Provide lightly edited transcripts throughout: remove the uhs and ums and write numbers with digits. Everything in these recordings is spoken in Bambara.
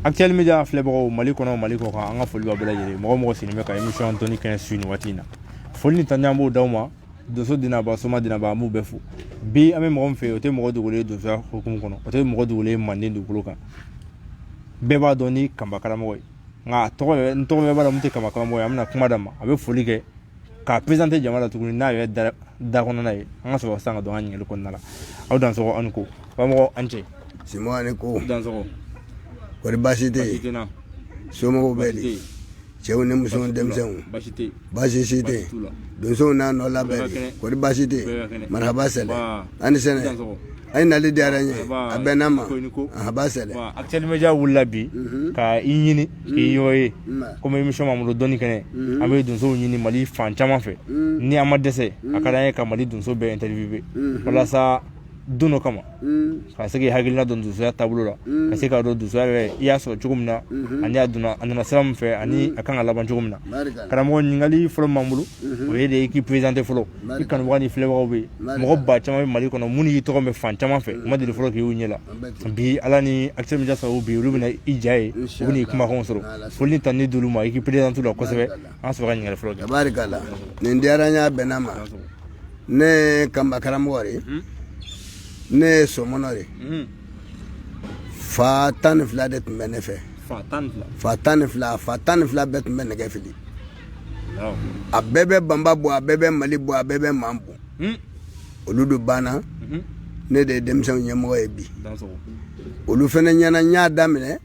Actuel Media filɛbagaw, Mali kɔnɔ, Mali kɔ kan, an ka foli b'a bɛɛ lajɛlen. Mɔgɔ mɔgɔ sigilen bɛ ka émission Dɔnni Kɛnɛ su nin waati in na, foli ni tanu an b'o d'aw ma. Donso dinaba, soma dinaba, an b'u bɛɛ fo. Bi an bɛ mɔgɔ min fɛ, o tɛ mɔgɔ dogolen ye donsoya hukumu kɔnɔ, o tɛ mɔgɔ dogolen ye manden dugukolo kan. Bɛɛ b'a dɔn ni kanba karamɔgɔ ye, nka a tɔgɔ yɛrɛ, n tɔgɔ bɛɛ b'a dɔn mun tɛ kanba karamɔgɔ ye. An bɛna kuma d'a ma, a bɛ foli kɛ k'a présenter jama la tuguni n'a yɛrɛ da kɔnɔna ye. An ka sɔrɔ sisan ka don an ka ɲininkali kɔnɔna la. Aw dansɔgɔ, aw ni ko. Karamɔgɔ, an cɛ. Simɔ, ani ko. Dansɔgɔ. Kɔri baasi tɛ yen? Somɔgɔw bɛ di? Cɛw ni musow, denmisɛnw? Baasi tɛ. Baasi si tɛ yen. Donsow n'a nɔ labɛn di? Kɔri baasi tɛ yen? Marahaba sɛlɛ, ani sɛnɛ. A ye nali diyara n ye, a bɛnna ma. Marahaba sɛlɛ. Actuel Media wulila bi ka i ɲini k'i yɔrɔ ye. Komi émission b'an bolo, Dɔnni Kɛnɛ, an bɛ donsow ɲini Mali fan caman fɛ. Ni an ma dɛsɛ, a ka d'an ye ka Mali donso bɛɛ interviewer walasa don dɔ kama ka se k'i hakilina dɔn donsoya taabolo la, ka se k'a dɔn donsoya yɛrɛ i y'a sɔrɔ cogo min na, ani a donna, a nana sira min fɛ, ani a kan ka laban cogo min na. Karamɔgɔ, ɲininkali fɔlɔ min b'an bolo, o ye de i k'i présenter fɔlɔ. I kanubaga ni filɛbagaw bɛ yen, mɔgɔ ba caman bɛ Mali kɔnɔ minnu y'i tɔgɔ mɛn fan caman fɛ, u ma deli fɔlɔ k'i y'u ɲɛ la. Bi, Ala ni Actuel Media sababu, bi olu bɛna i ja ye, u bɛna i kumakanw sɔrɔ. Foli ni tanuni d'olu ma, i k'i présenter la kosɛbɛ, an sɔrɔ ka ɲininkali fɔlɔ kɛ. Tabarikala, nin diyara n ye, a bɛnna ma. Ne ye kanba karamɔgɔ de ye, ne ye sɔmɔnɔ de. Fa 12 de tun bɛ ne fɛ. Fa 12? Fa 12, fa 12 bɛɛ tun bɛ nɛgɛ fili. A bɛɛ bɛ banba bɔ, a bɛɛ bɛ Mali bɔ, a bɛɛ bɛ man bɔ. Olu de banna, ne de ye denmisɛnw ɲɛmɔgɔ ye bi. Olu fana ɲɛna, n y'a daminɛ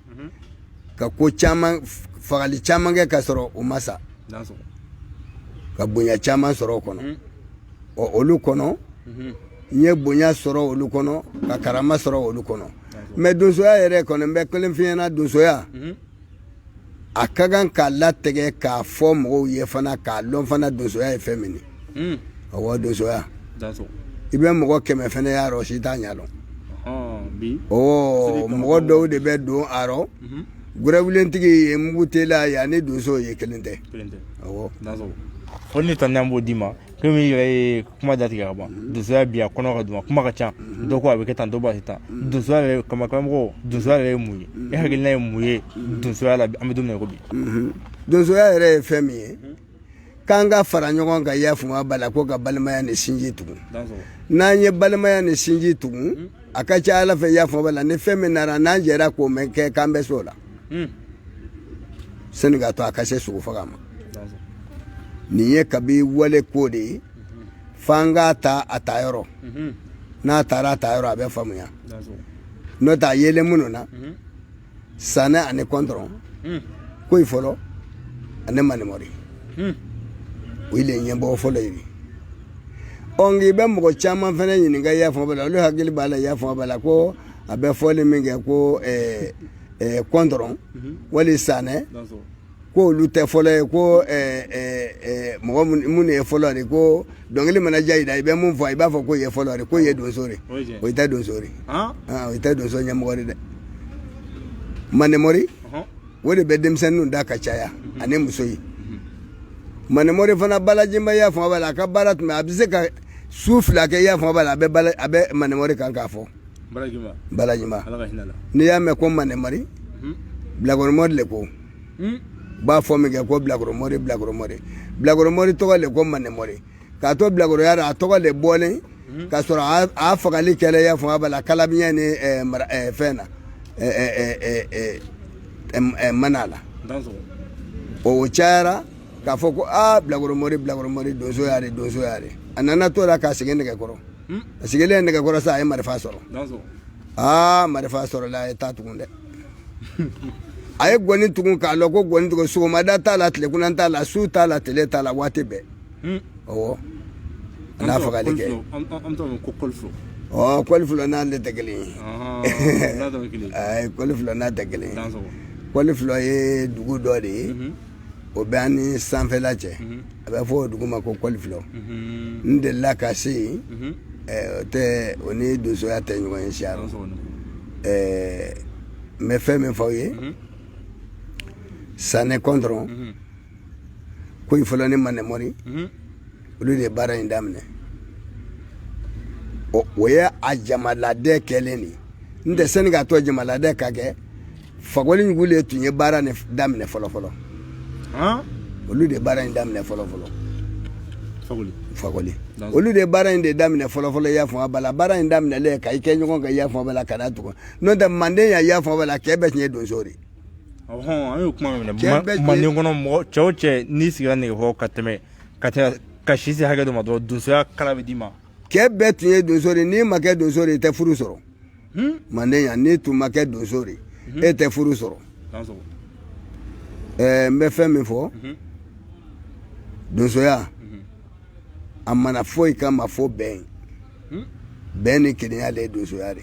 ka ko caman, fagali caman kɛ ka sɔrɔ u ma sa, ka bonya caman sɔrɔ o kɔnɔ. Ɔ, olu kɔnɔ, n ye bonya sɔrɔ olu kɔnɔ, ka karama sɔrɔ olu kɔnɔ. Mais donsoya yɛrɛ kɔnɔ, n bɛ kelen f'i ɲɛna: donsoya, a ka kan k'a latigɛ k'a fɔ mɔgɔw ye fana, k'a lɔn fana donsoya ye fɛn min ye. Ɔwɔ, donsoya, i bɛ mɔgɔ 100 fana y'a rɔ, si t'a ɲɛ dɔn. Ɔwɔ, mɔgɔ dɔw de bɛ don a rɔ. Gɛrɛwulentigi ye mugu tela ye, ani donso ye kelen tɛ. Awɔ. Foli ni tanu an b'o d'i ma. Komi i yɛrɛ ye kuma datigɛ ka ban, donsoya bi a kɔnɔ ka dun, kuma ka ca. Dɔw ko a bɛ kɛ tan, dɔw b'a kɛ tan. Donsoya yɛrɛ, kama karamɔgɔ, donsoya yɛrɛ ye mun ye? E hakilina ye mun ye donsoya la an bɛ don min na i ko bi? Donsoya yɛrɛ ye fɛn min ye, k'an ka fara ɲɔgɔn kan, i y'a faamu b'a la, ko ka balimaya ni sinji tugun. N'an ye balimaya ni sinji tugun, a ka ca Ala fɛ, i y'a faamu b'a la, ni fɛn min nana, n'an jɛra k'o mɛn kɛ, k'an bɛ s'o la sani k'a to a ka se sogo faga ma. Nin ye kabi wale ko de ye, f'an k'a ta a ta yɔrɔ. N'a taara a ta yɔrɔ, a bɛ faamuya. N'o tɛ, a yelen minnu na, sanɛ ani kɔntɔrɔn, koyi fɔlɔ ani manimɔri, o ye le ɲɛbɔ fɔlɔ ye. Ɔ, nka i bɛ mɔgɔ caman fana ɲininka, i y'a faamu b'a la, olu hakili b'a la, i y'a faamu b'a la, ko a bɛ fɔli min kɛ ko kɔntɔrɔn wali sanɛ, ko olu tɛ fɔlɔ ye, ko mɔgɔ minnu ye fɔlɔ de, ko dɔnkili mana diya i la, i bɛ mun fɔ? I b'a fɔ ko ye fɔlɔ de, ko ye donso de. O tɛ donso de, o tɛ donso ɲɛmɔgɔ de dɛ. Manɛmɔri, o de bɛ denmisɛnninw da ka caya, ani muso ye. Manɛmɔri fana, balajinba, i y'a faamu b'a la, a ka baara tun bɛ, a bɛ se ka su 2 kɛ, i y'a faamu b'a la, a bɛ manɛmɔri kan k'a fɔ. Balajinba, n'i y'a mɛn ko manɛmɔri, bilakɔrɔmɔri le ko. U b'a fɔ min kɛ ko bilakɔrɔmɔri, bilakɔrɔmɔri, bilakɔrɔmɔri tɔgɔ le ko manɛmɔri. K'a to bilakɔrɔya la, a tɔgɔ le bɔlen k'a sɔrɔ a fagali kɛra, i y'a faamu b'a la, kalabiɲɛ ni fɛn na, mana la. O cayara k'a fɔ ko aa, bilakɔrɔmɔri, bilakɔrɔmɔri, donso y'a de, donso y'a de. A nana to la k'a sigi nɛgɛkɔrɔ. A sigilen nɛgɛkɔrɔ sa, a ye marifa sɔrɔ. Aa, marifa sɔrɔla, a ye taa tugun dɛ. A ye gɔni tugun k'a lɔn ko gɔni tugun, sɔgɔmada t'a la, tilekunan t'a la, su t'a la, tile t'a la, waati bɛɛ. Ɔwɔ, a n'a fagali kɛ. Ɔ, kɔli fila n'ale tɛ kelen ye. Ayi, kɔli fila n'a tɛ kelen ye. Kɔli fila ye dugu dɔ de ye, o bɛ an ni sanfɛla cɛ. A bɛ fɔ o dugu ma ko kɔli fila. N delila ka se yen. O tɛ, o ni donsoya tɛ ɲɔgɔn ye siya. N bɛ fɛn min fɔ aw ye, sanɛ kɔntɔrɔn, koyi fɔlɔ ni manɛmɔri, olu de ye baara in daminɛ. O ye a jamaladɛ kɛlen de. N tɛ sani k'a to jamaladɛ ka kɛ. Fakoli ɲugu le tun ye baara nin daminɛ fɔlɔ fɔlɔ. Olu de baara in daminɛ fɔlɔ fɔlɔ. Fakoli olu de baara in de daminɛ fɔlɔ fɔlɔ, i y'a faamu bala. Baara in daminɛlen ka i kɛ ɲɔgɔn kan, i y'a faamu bala, ka na tugun. N'o tɛ, manden yan, i y'a faamu bala, cɛ bɛɛ tun ye donso de ye. An y'o kuma minɛ manden kɔnɔ, mɔgɔ cɛ o cɛ n'i sigira nɛgɛkɔrɔ ka tɛmɛ ka si se hakɛ dɔ ma dɔrɔn, donsoya kala bɛ d'i ma. Cɛ bɛɛ tun ye donso de. N'i ma kɛ donso de, i tɛ furu sɔrɔ manden yan. N'i tun ma kɛ donso de, e tɛ furu sɔrɔ. N bɛ fɛn min fɔ, donsoya a mana foyi kama fo bɛn. Bɛn ni kelenya de ye donsoya de.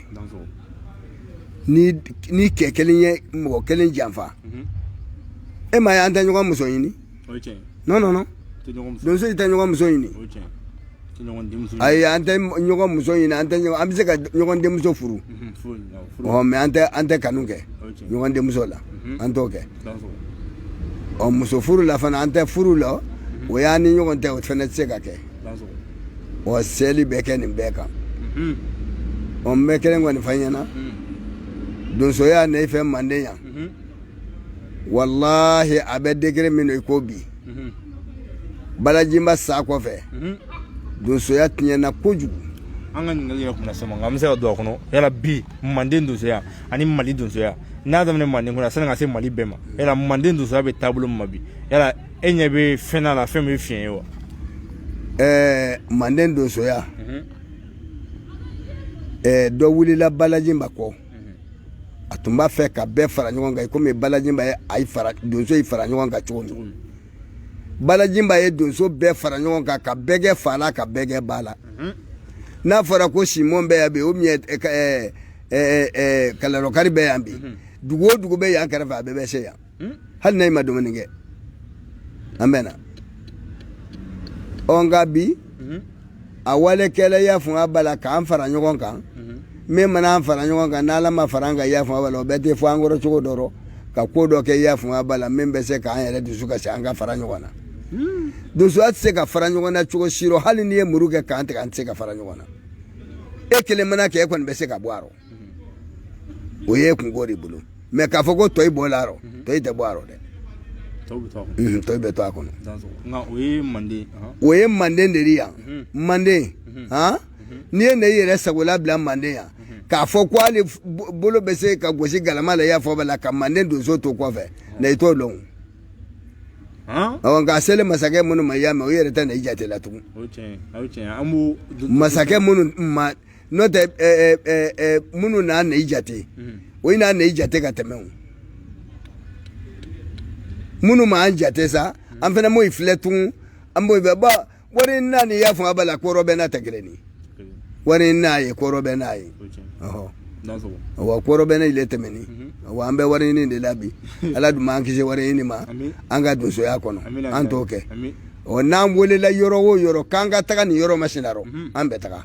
Ni cɛ kelen ye mɔgɔ kelen janfa, e ma ye an tɛ ɲɔgɔn muso ɲini? Non, non, non, donso tɛ ɲɔgɔn muso ɲini. Ayi, an tɛ ɲɔgɔn muso ɲini, an tɛ ɲɔgɔn, an bɛ se ka ɲɔgɔn denmuso furu ɔ, mais an tɛ kanu kɛ ɲɔgɔn denmuso la, an t'o kɛ. Ɔ, muso furu la fana, an tɛ furu la, o y'an ni ɲɔgɔn tɛ, o fana tɛ se ka kɛ. Ɔ, seli bɛ kɛ nin bɛɛ kan. Ɔ, n bɛ kelen kɔni fɔ ɲɛna, donsoya ne fɛ manden yan, walahi, a bɛ degré min i ko bi, Balajinba sa kɔfɛ, donsoya tiɲɛna kojugu. An ka ɲininkali yɛrɛ kun se ma, nka an bɛ se ka don a kɔnɔ. Yala bi manden donsoya ani Mali donsoya, n'a daminɛ manden kɔnɔ sani ka se Mali bɛɛ ma, yala manden donsoya bɛ taabolo min ma bi, yala e ɲɛ bɛ fɛn na la, fɛn bɛ fiɲɛ ye wa? Manden donsoya, dɔ wulila Balajinba kɔ, a tun b'a fɛ ka bɛɛ fara ɲɔgɔn kan komi Balajinba ye a ye fara donso ye fara ɲɔgɔn kan cogo min. Balajinba ye donso bɛɛ fara ɲɔgɔn kan, ka bɛɛ kɛ fa la, ka bɛɛ kɛ ba la. N'a fɔra ko Simɔn bɛ yan bi, ou bien Kalalɔkari bɛ yan bi, dugu o dugu bɛ yan kɛrɛfɛ, a bɛɛ bɛ se yan, hali n'a ma dumuni kɛ, an bɛ na. Ɔ, nka bi a walekɛla, y'a fɔ a bala, k'an fara ɲɔgɔn kan, min mana an fara ɲɔgɔn kan, n'Ala ma fara an kan, i y'a fɔ a bala, o bɛɛ tɛ fɔ an kɔrɔ cogo dɔ rɔ, ka ko dɔ kɛ, i y'a fɔ a bala, min bɛ se k'an yɛrɛ dusu kasi an ka fara ɲɔgɔn na. Donsoya tɛ se ka fara ɲɔgɔn na cogo si rɔ. Hali n'i ye muru kɛ k'an tigɛ, an tɛ se ka fara ɲɔgɔn na. E kelen mana kɛ, e kɔni bɛ se ka bɔ a rɔ, o ye kunko de bolo. Mais k'a fɔ ko tɔ i bɔ la rɔ, tɔ i tɛ bɔ a rɔ dɛ, tɔ bɛ to a kɔnɔ. O ye manden de yan. Manden han, n'i ye ne yɛrɛ sagola bila manden yan, k'a fɔ ko hali bolo bɛ se ka gosi galama la, i y'a fɔ bɛ la, ka manden donso to kɔfɛ na, i t'o dɔn. Ɔ, nka a selen masakɛ minnu ma, i y'a mɛn, o yɛrɛ tɛ na i jate la tugun. Masakɛ minnu ma, n'o tɛ, minnu n'a na i jate, o n'a na i jate ka tɛmɛ o minnu m'an jate sa, an fana m'o filɛ tugun, an b'o fɛ. Bɔn, wari n'a ni y'a fɔ a b'a la, kɔrɔ bɛ n'a tɛ kelen ni wari n'a ye, kɔrɔ bɛ n'a ye. Ɔhɔ, wa kɔrɔ bɛ ne ile tɛmɛni wa, an bɛ wari ɲini de la bi. Ala dun b'an kisi wari ɲini ma an ka donsoya kɔnɔ, an t'o kɛ. Ɔ, n'an welela yɔrɔ o yɔrɔ k'an ka taga nin yɔrɔ masina rɔ, an bɛ taga.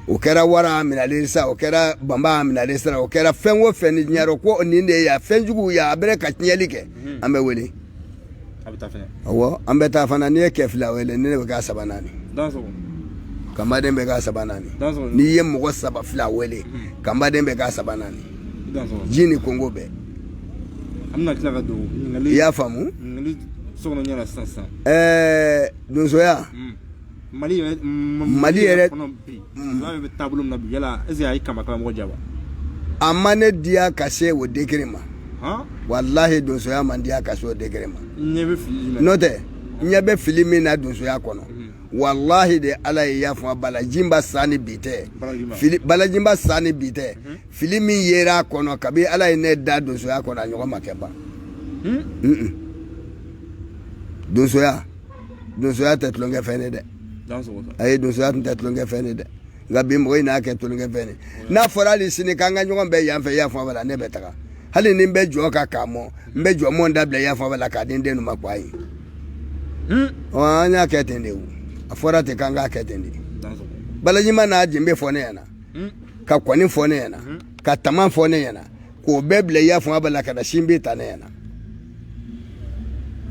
O kɛra wara minɛlen sa, o kɛra banba minɛlen sara, o kɛra fɛn o fɛn ni diɲɛ rɔ ko nin de ye yan fɛn juguw ye, a bɛ ka tiɲɛli kɛ, an bɛ wele. Awɔ, an bɛ taa fana. N'i ye kɛ fila wele, ne bɛ k'a saba naani, kanbaden bɛ k'a saba naani. N'i ye mɔgɔ saba fila wele, kanbaden bɛ k'a saba naani, ji ni kongo bɛɛ. I y'a faamu? Donsoya Mali yɛrɛ kɔnɔ bi, bɛ taabolo min na bi, yala est ce que a ye kama karamɔgɔ diya wa? A ma ne diya ka se o degré ma. Walahi, donsoya man diya ka se o degré ma. N'o tɛ, n ɲɛ bɛ fili min na donsoya kɔnɔ, walahi de, Ala ye y'a fɔ Balajinba sa ni bi tɛ, fili Balajinba sa ni bi tɛ, fili min yera a kɔnɔ kabi Ala ye ne da donsoya kɔnɔ, a ɲɔgɔn ma kɛ ban. Donsoya tɛ tulonkɛ fɛn ye dɛ. Ayi, donsoya tun tɛ tulonkɛ fɛn ye dɛ. Nka bi mɔgɔ in n'a kɛ tulonkɛ fɛn ye. N'a fɔra hali sini k'an ka ɲɔgɔn bɛn yan fɛ, i y'a fɔ a la, ne bɛ taga. Hali ni n bɛ jɔ ka k'a mɔ, n bɛ jɔ mɔn dabila, i y'a fɔ a la, k'a di n den ma ko ayi. Ɔ, an y'a kɛ ten de, o a fɔra ten k'an k'a kɛ ten de. Balajima n'a jenbe fɔ ne ɲɛna, ka kɔni fɔ ne ɲɛna, ka tama fɔ ne ɲɛna, k'o bɛɛ bila, i y'a fɔ a la, ka na sinbi ta ne ɲɛna,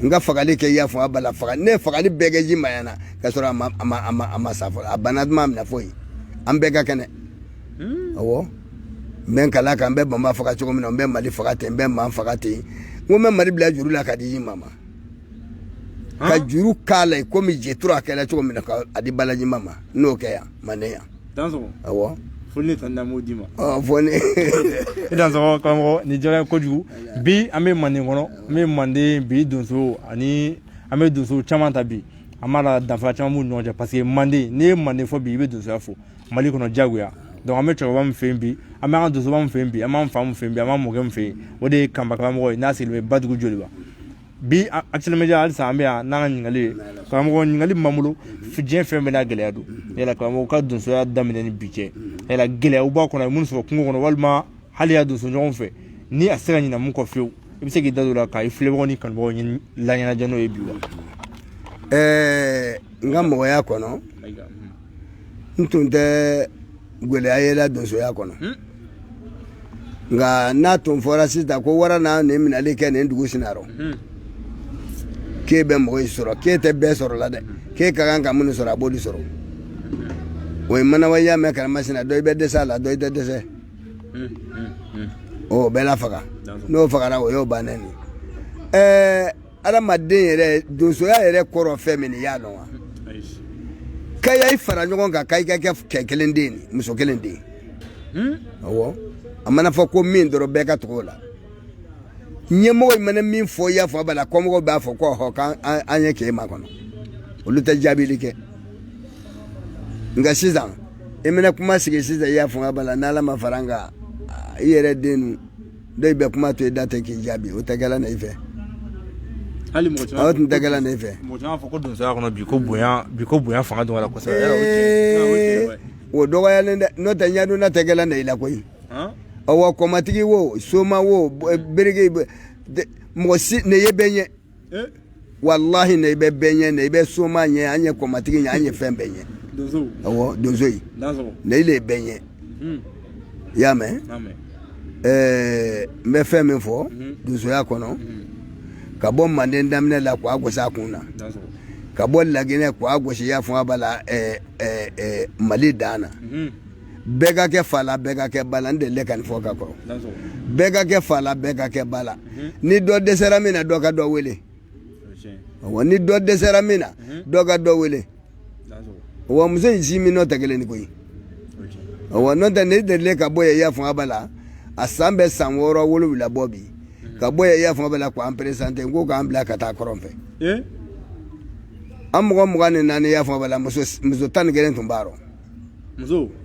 n ka fagali kɛ, i y'a fɔ a bala, faga ne ye fagali bɛɛ kɛ ji ma ɲɛna, ka sɔrɔ a ma sa fɔlɔ, a bana ma minɛ foyi, an bɛɛ ka kɛnɛ. Awɔ, N bɛ n kala kan, n bɛ banba faga cogo min na, n bɛ Mali faga ten, n bɛ maa faga ten. N ko n bɛ Mali bila juru la ka di ma ma ka juru k'a la komi jetura a kɛra cogo min na ka a di Balajima ma, n'o kɛ yan Manden yan. Awɔ. Fo ne tan m'o d'i ma. Ɔ, fo ne. I dansɔgɔ karamɔgɔ, nin diyara n ye kojugu. Bi an bɛ Manden kɔnɔ, an bɛ Manden bi donso ani an bɛ donso caman ta bi, an b'a la danfara caman b'u ni ɲɔgɔn cɛ, parce que Manden, n'i ye Manden fɔ bi, i bɛ donsoya fɔ Mali kɔnɔ diyagoya. Donc an bɛ cɛkɔrɔba min fɛ yen bi, an bɛ an ka donsoba min fɛ yen bi, an b'an fa min fɛ yen bi, an b'an mɔkɛ min fɛ yen, o de ye Kanba karamɔgɔ ye, n'a sigilen bɛ Badugu Joliba. Bi Actuel Media, halisa an bɛ yan n'an ka ɲininkali ye. Karamɔgɔ, ɲininkali min b'an bolo, diɲɛ fɛn bɛɛ n'a gɛlɛya don. Yala karamɔgɔ ka donsoya daminɛ ni bi cɛ, yala gɛlɛyaw b'a kɔnɔ, a ye minnu sɔrɔ kungo kɔnɔ, walima hali y'a donso ɲɔgɔn fɛ ni a tɛ se ka ɲinɛ mun kɔ fiyewu, i bɛ se k'i da don o la ka i filɛbagaw ni kanubagaw ɲini laɲɛnajɛ n'o ye bi wa? N ka mɔgɔya kɔnɔ, n tun tɛ gɛlɛya yela donsoya kɔnɔ, nka n'a tun fɔra sisan ko wara n'a nin minɛli kɛ nin dugu sinarɔ, k'e bɛ mɔgɔ sɔrɔ, k'e tɛ bɛɛ sɔrɔ la dɛ, k'e ka kan ka minnu sɔrɔ, a b'olu sɔrɔ. O ye manawaya mɛn karamasina, dɔ i bɛ dɛsɛ a la, dɔ i tɛ dɛsɛ, o bɛɛ la faga. N'o fagara, o y'o bannen ye. Adamaden yɛrɛ, donsoya yɛrɛ kɔrɔ fɛn min, i y'a dɔn wa? K'a y'i fara ɲɔgɔn kan, k'a ka kɛ cɛ kelen den ni muso kelen den. Awɔ, a mana fɔ ko min dɔrɔn, bɛɛ ka tugu o la. Ɲɛmɔgɔ in mana min fɔ, i y'a fɔ a b'a la, kɔmɔgɔw b'a fɔ ko ɔhɔ, k'an ye k'e makɔnɔ, olu tɛ jaabili kɛ. Nka sisan i mana kuma sigi sisan, i y'a fɔ a b'a la, n'Ala ma fara an kan, i yɛrɛ den nu dɔw bɛ kuma to i da tɛ k'i jaabi, o tɛ kɛla na i fɛ. Hali mɔgɔ caman o tun tɛ kɛla na i fɛ. Mɔgɔ caman fɔ ko donsoya kɔnɔ bi, ko bonya bi, ko bonya fanga dɔgɔyara kosɛbɛ. O dɔgɔyalen dɛ, n'o tɛ ɲɛdonna tɛ kɛla na i la koyi. Ɔwɔ, kɔmatigi wo, soma wo, bereke, mɔgɔ si ne ye bɛɛ ɲɛ. Walahi, ne bɛ bɛɛ ɲɛ, ne bɛ soma ɲɛ, an ye kɔmatigi ɲɛ, an ye fɛn bɛɛ ɲɛ. Awɔ, donso ye ne le ye bɛɛ ɲɛ. I y'a mɛn? N bɛ fɛn min fɔ donsoya kɔnɔ, ka bɔ Manden daminɛ la k'a gosi a kun na, ka bɔ Laginɛ k'a gosi, i y'a fɔ a b'a la, Mali dan na, bɛɛ ka kɛ fa la, bɛɛ ka kɛ ba la. N delila ka nin fɔ ka kɔrɔ. Bɛɛ ka kɛ fa la, bɛɛ ka kɛ ba la. Ni dɔ dɛsɛra min na, dɔ ka dɔ wele. Wa ni dɔ dɛsɛra min na, dɔ ka dɔ wele. Wa muso in si min n'o tɛ kelen ni koyi. Wa n'o tɛ, ne delilen ka bɔ yen, i y'a fɔ a b'a la, a san bɛ san 6 7 bɔ bi, ka bɔ yen, i y'a fɔ a b'a la, k'an présenté ko k'an bila ka taa kɔrɔn fɛ. An mɔgɔ 24, i y'a fɔ a b'a la, muso 11 tun b'a rɔ.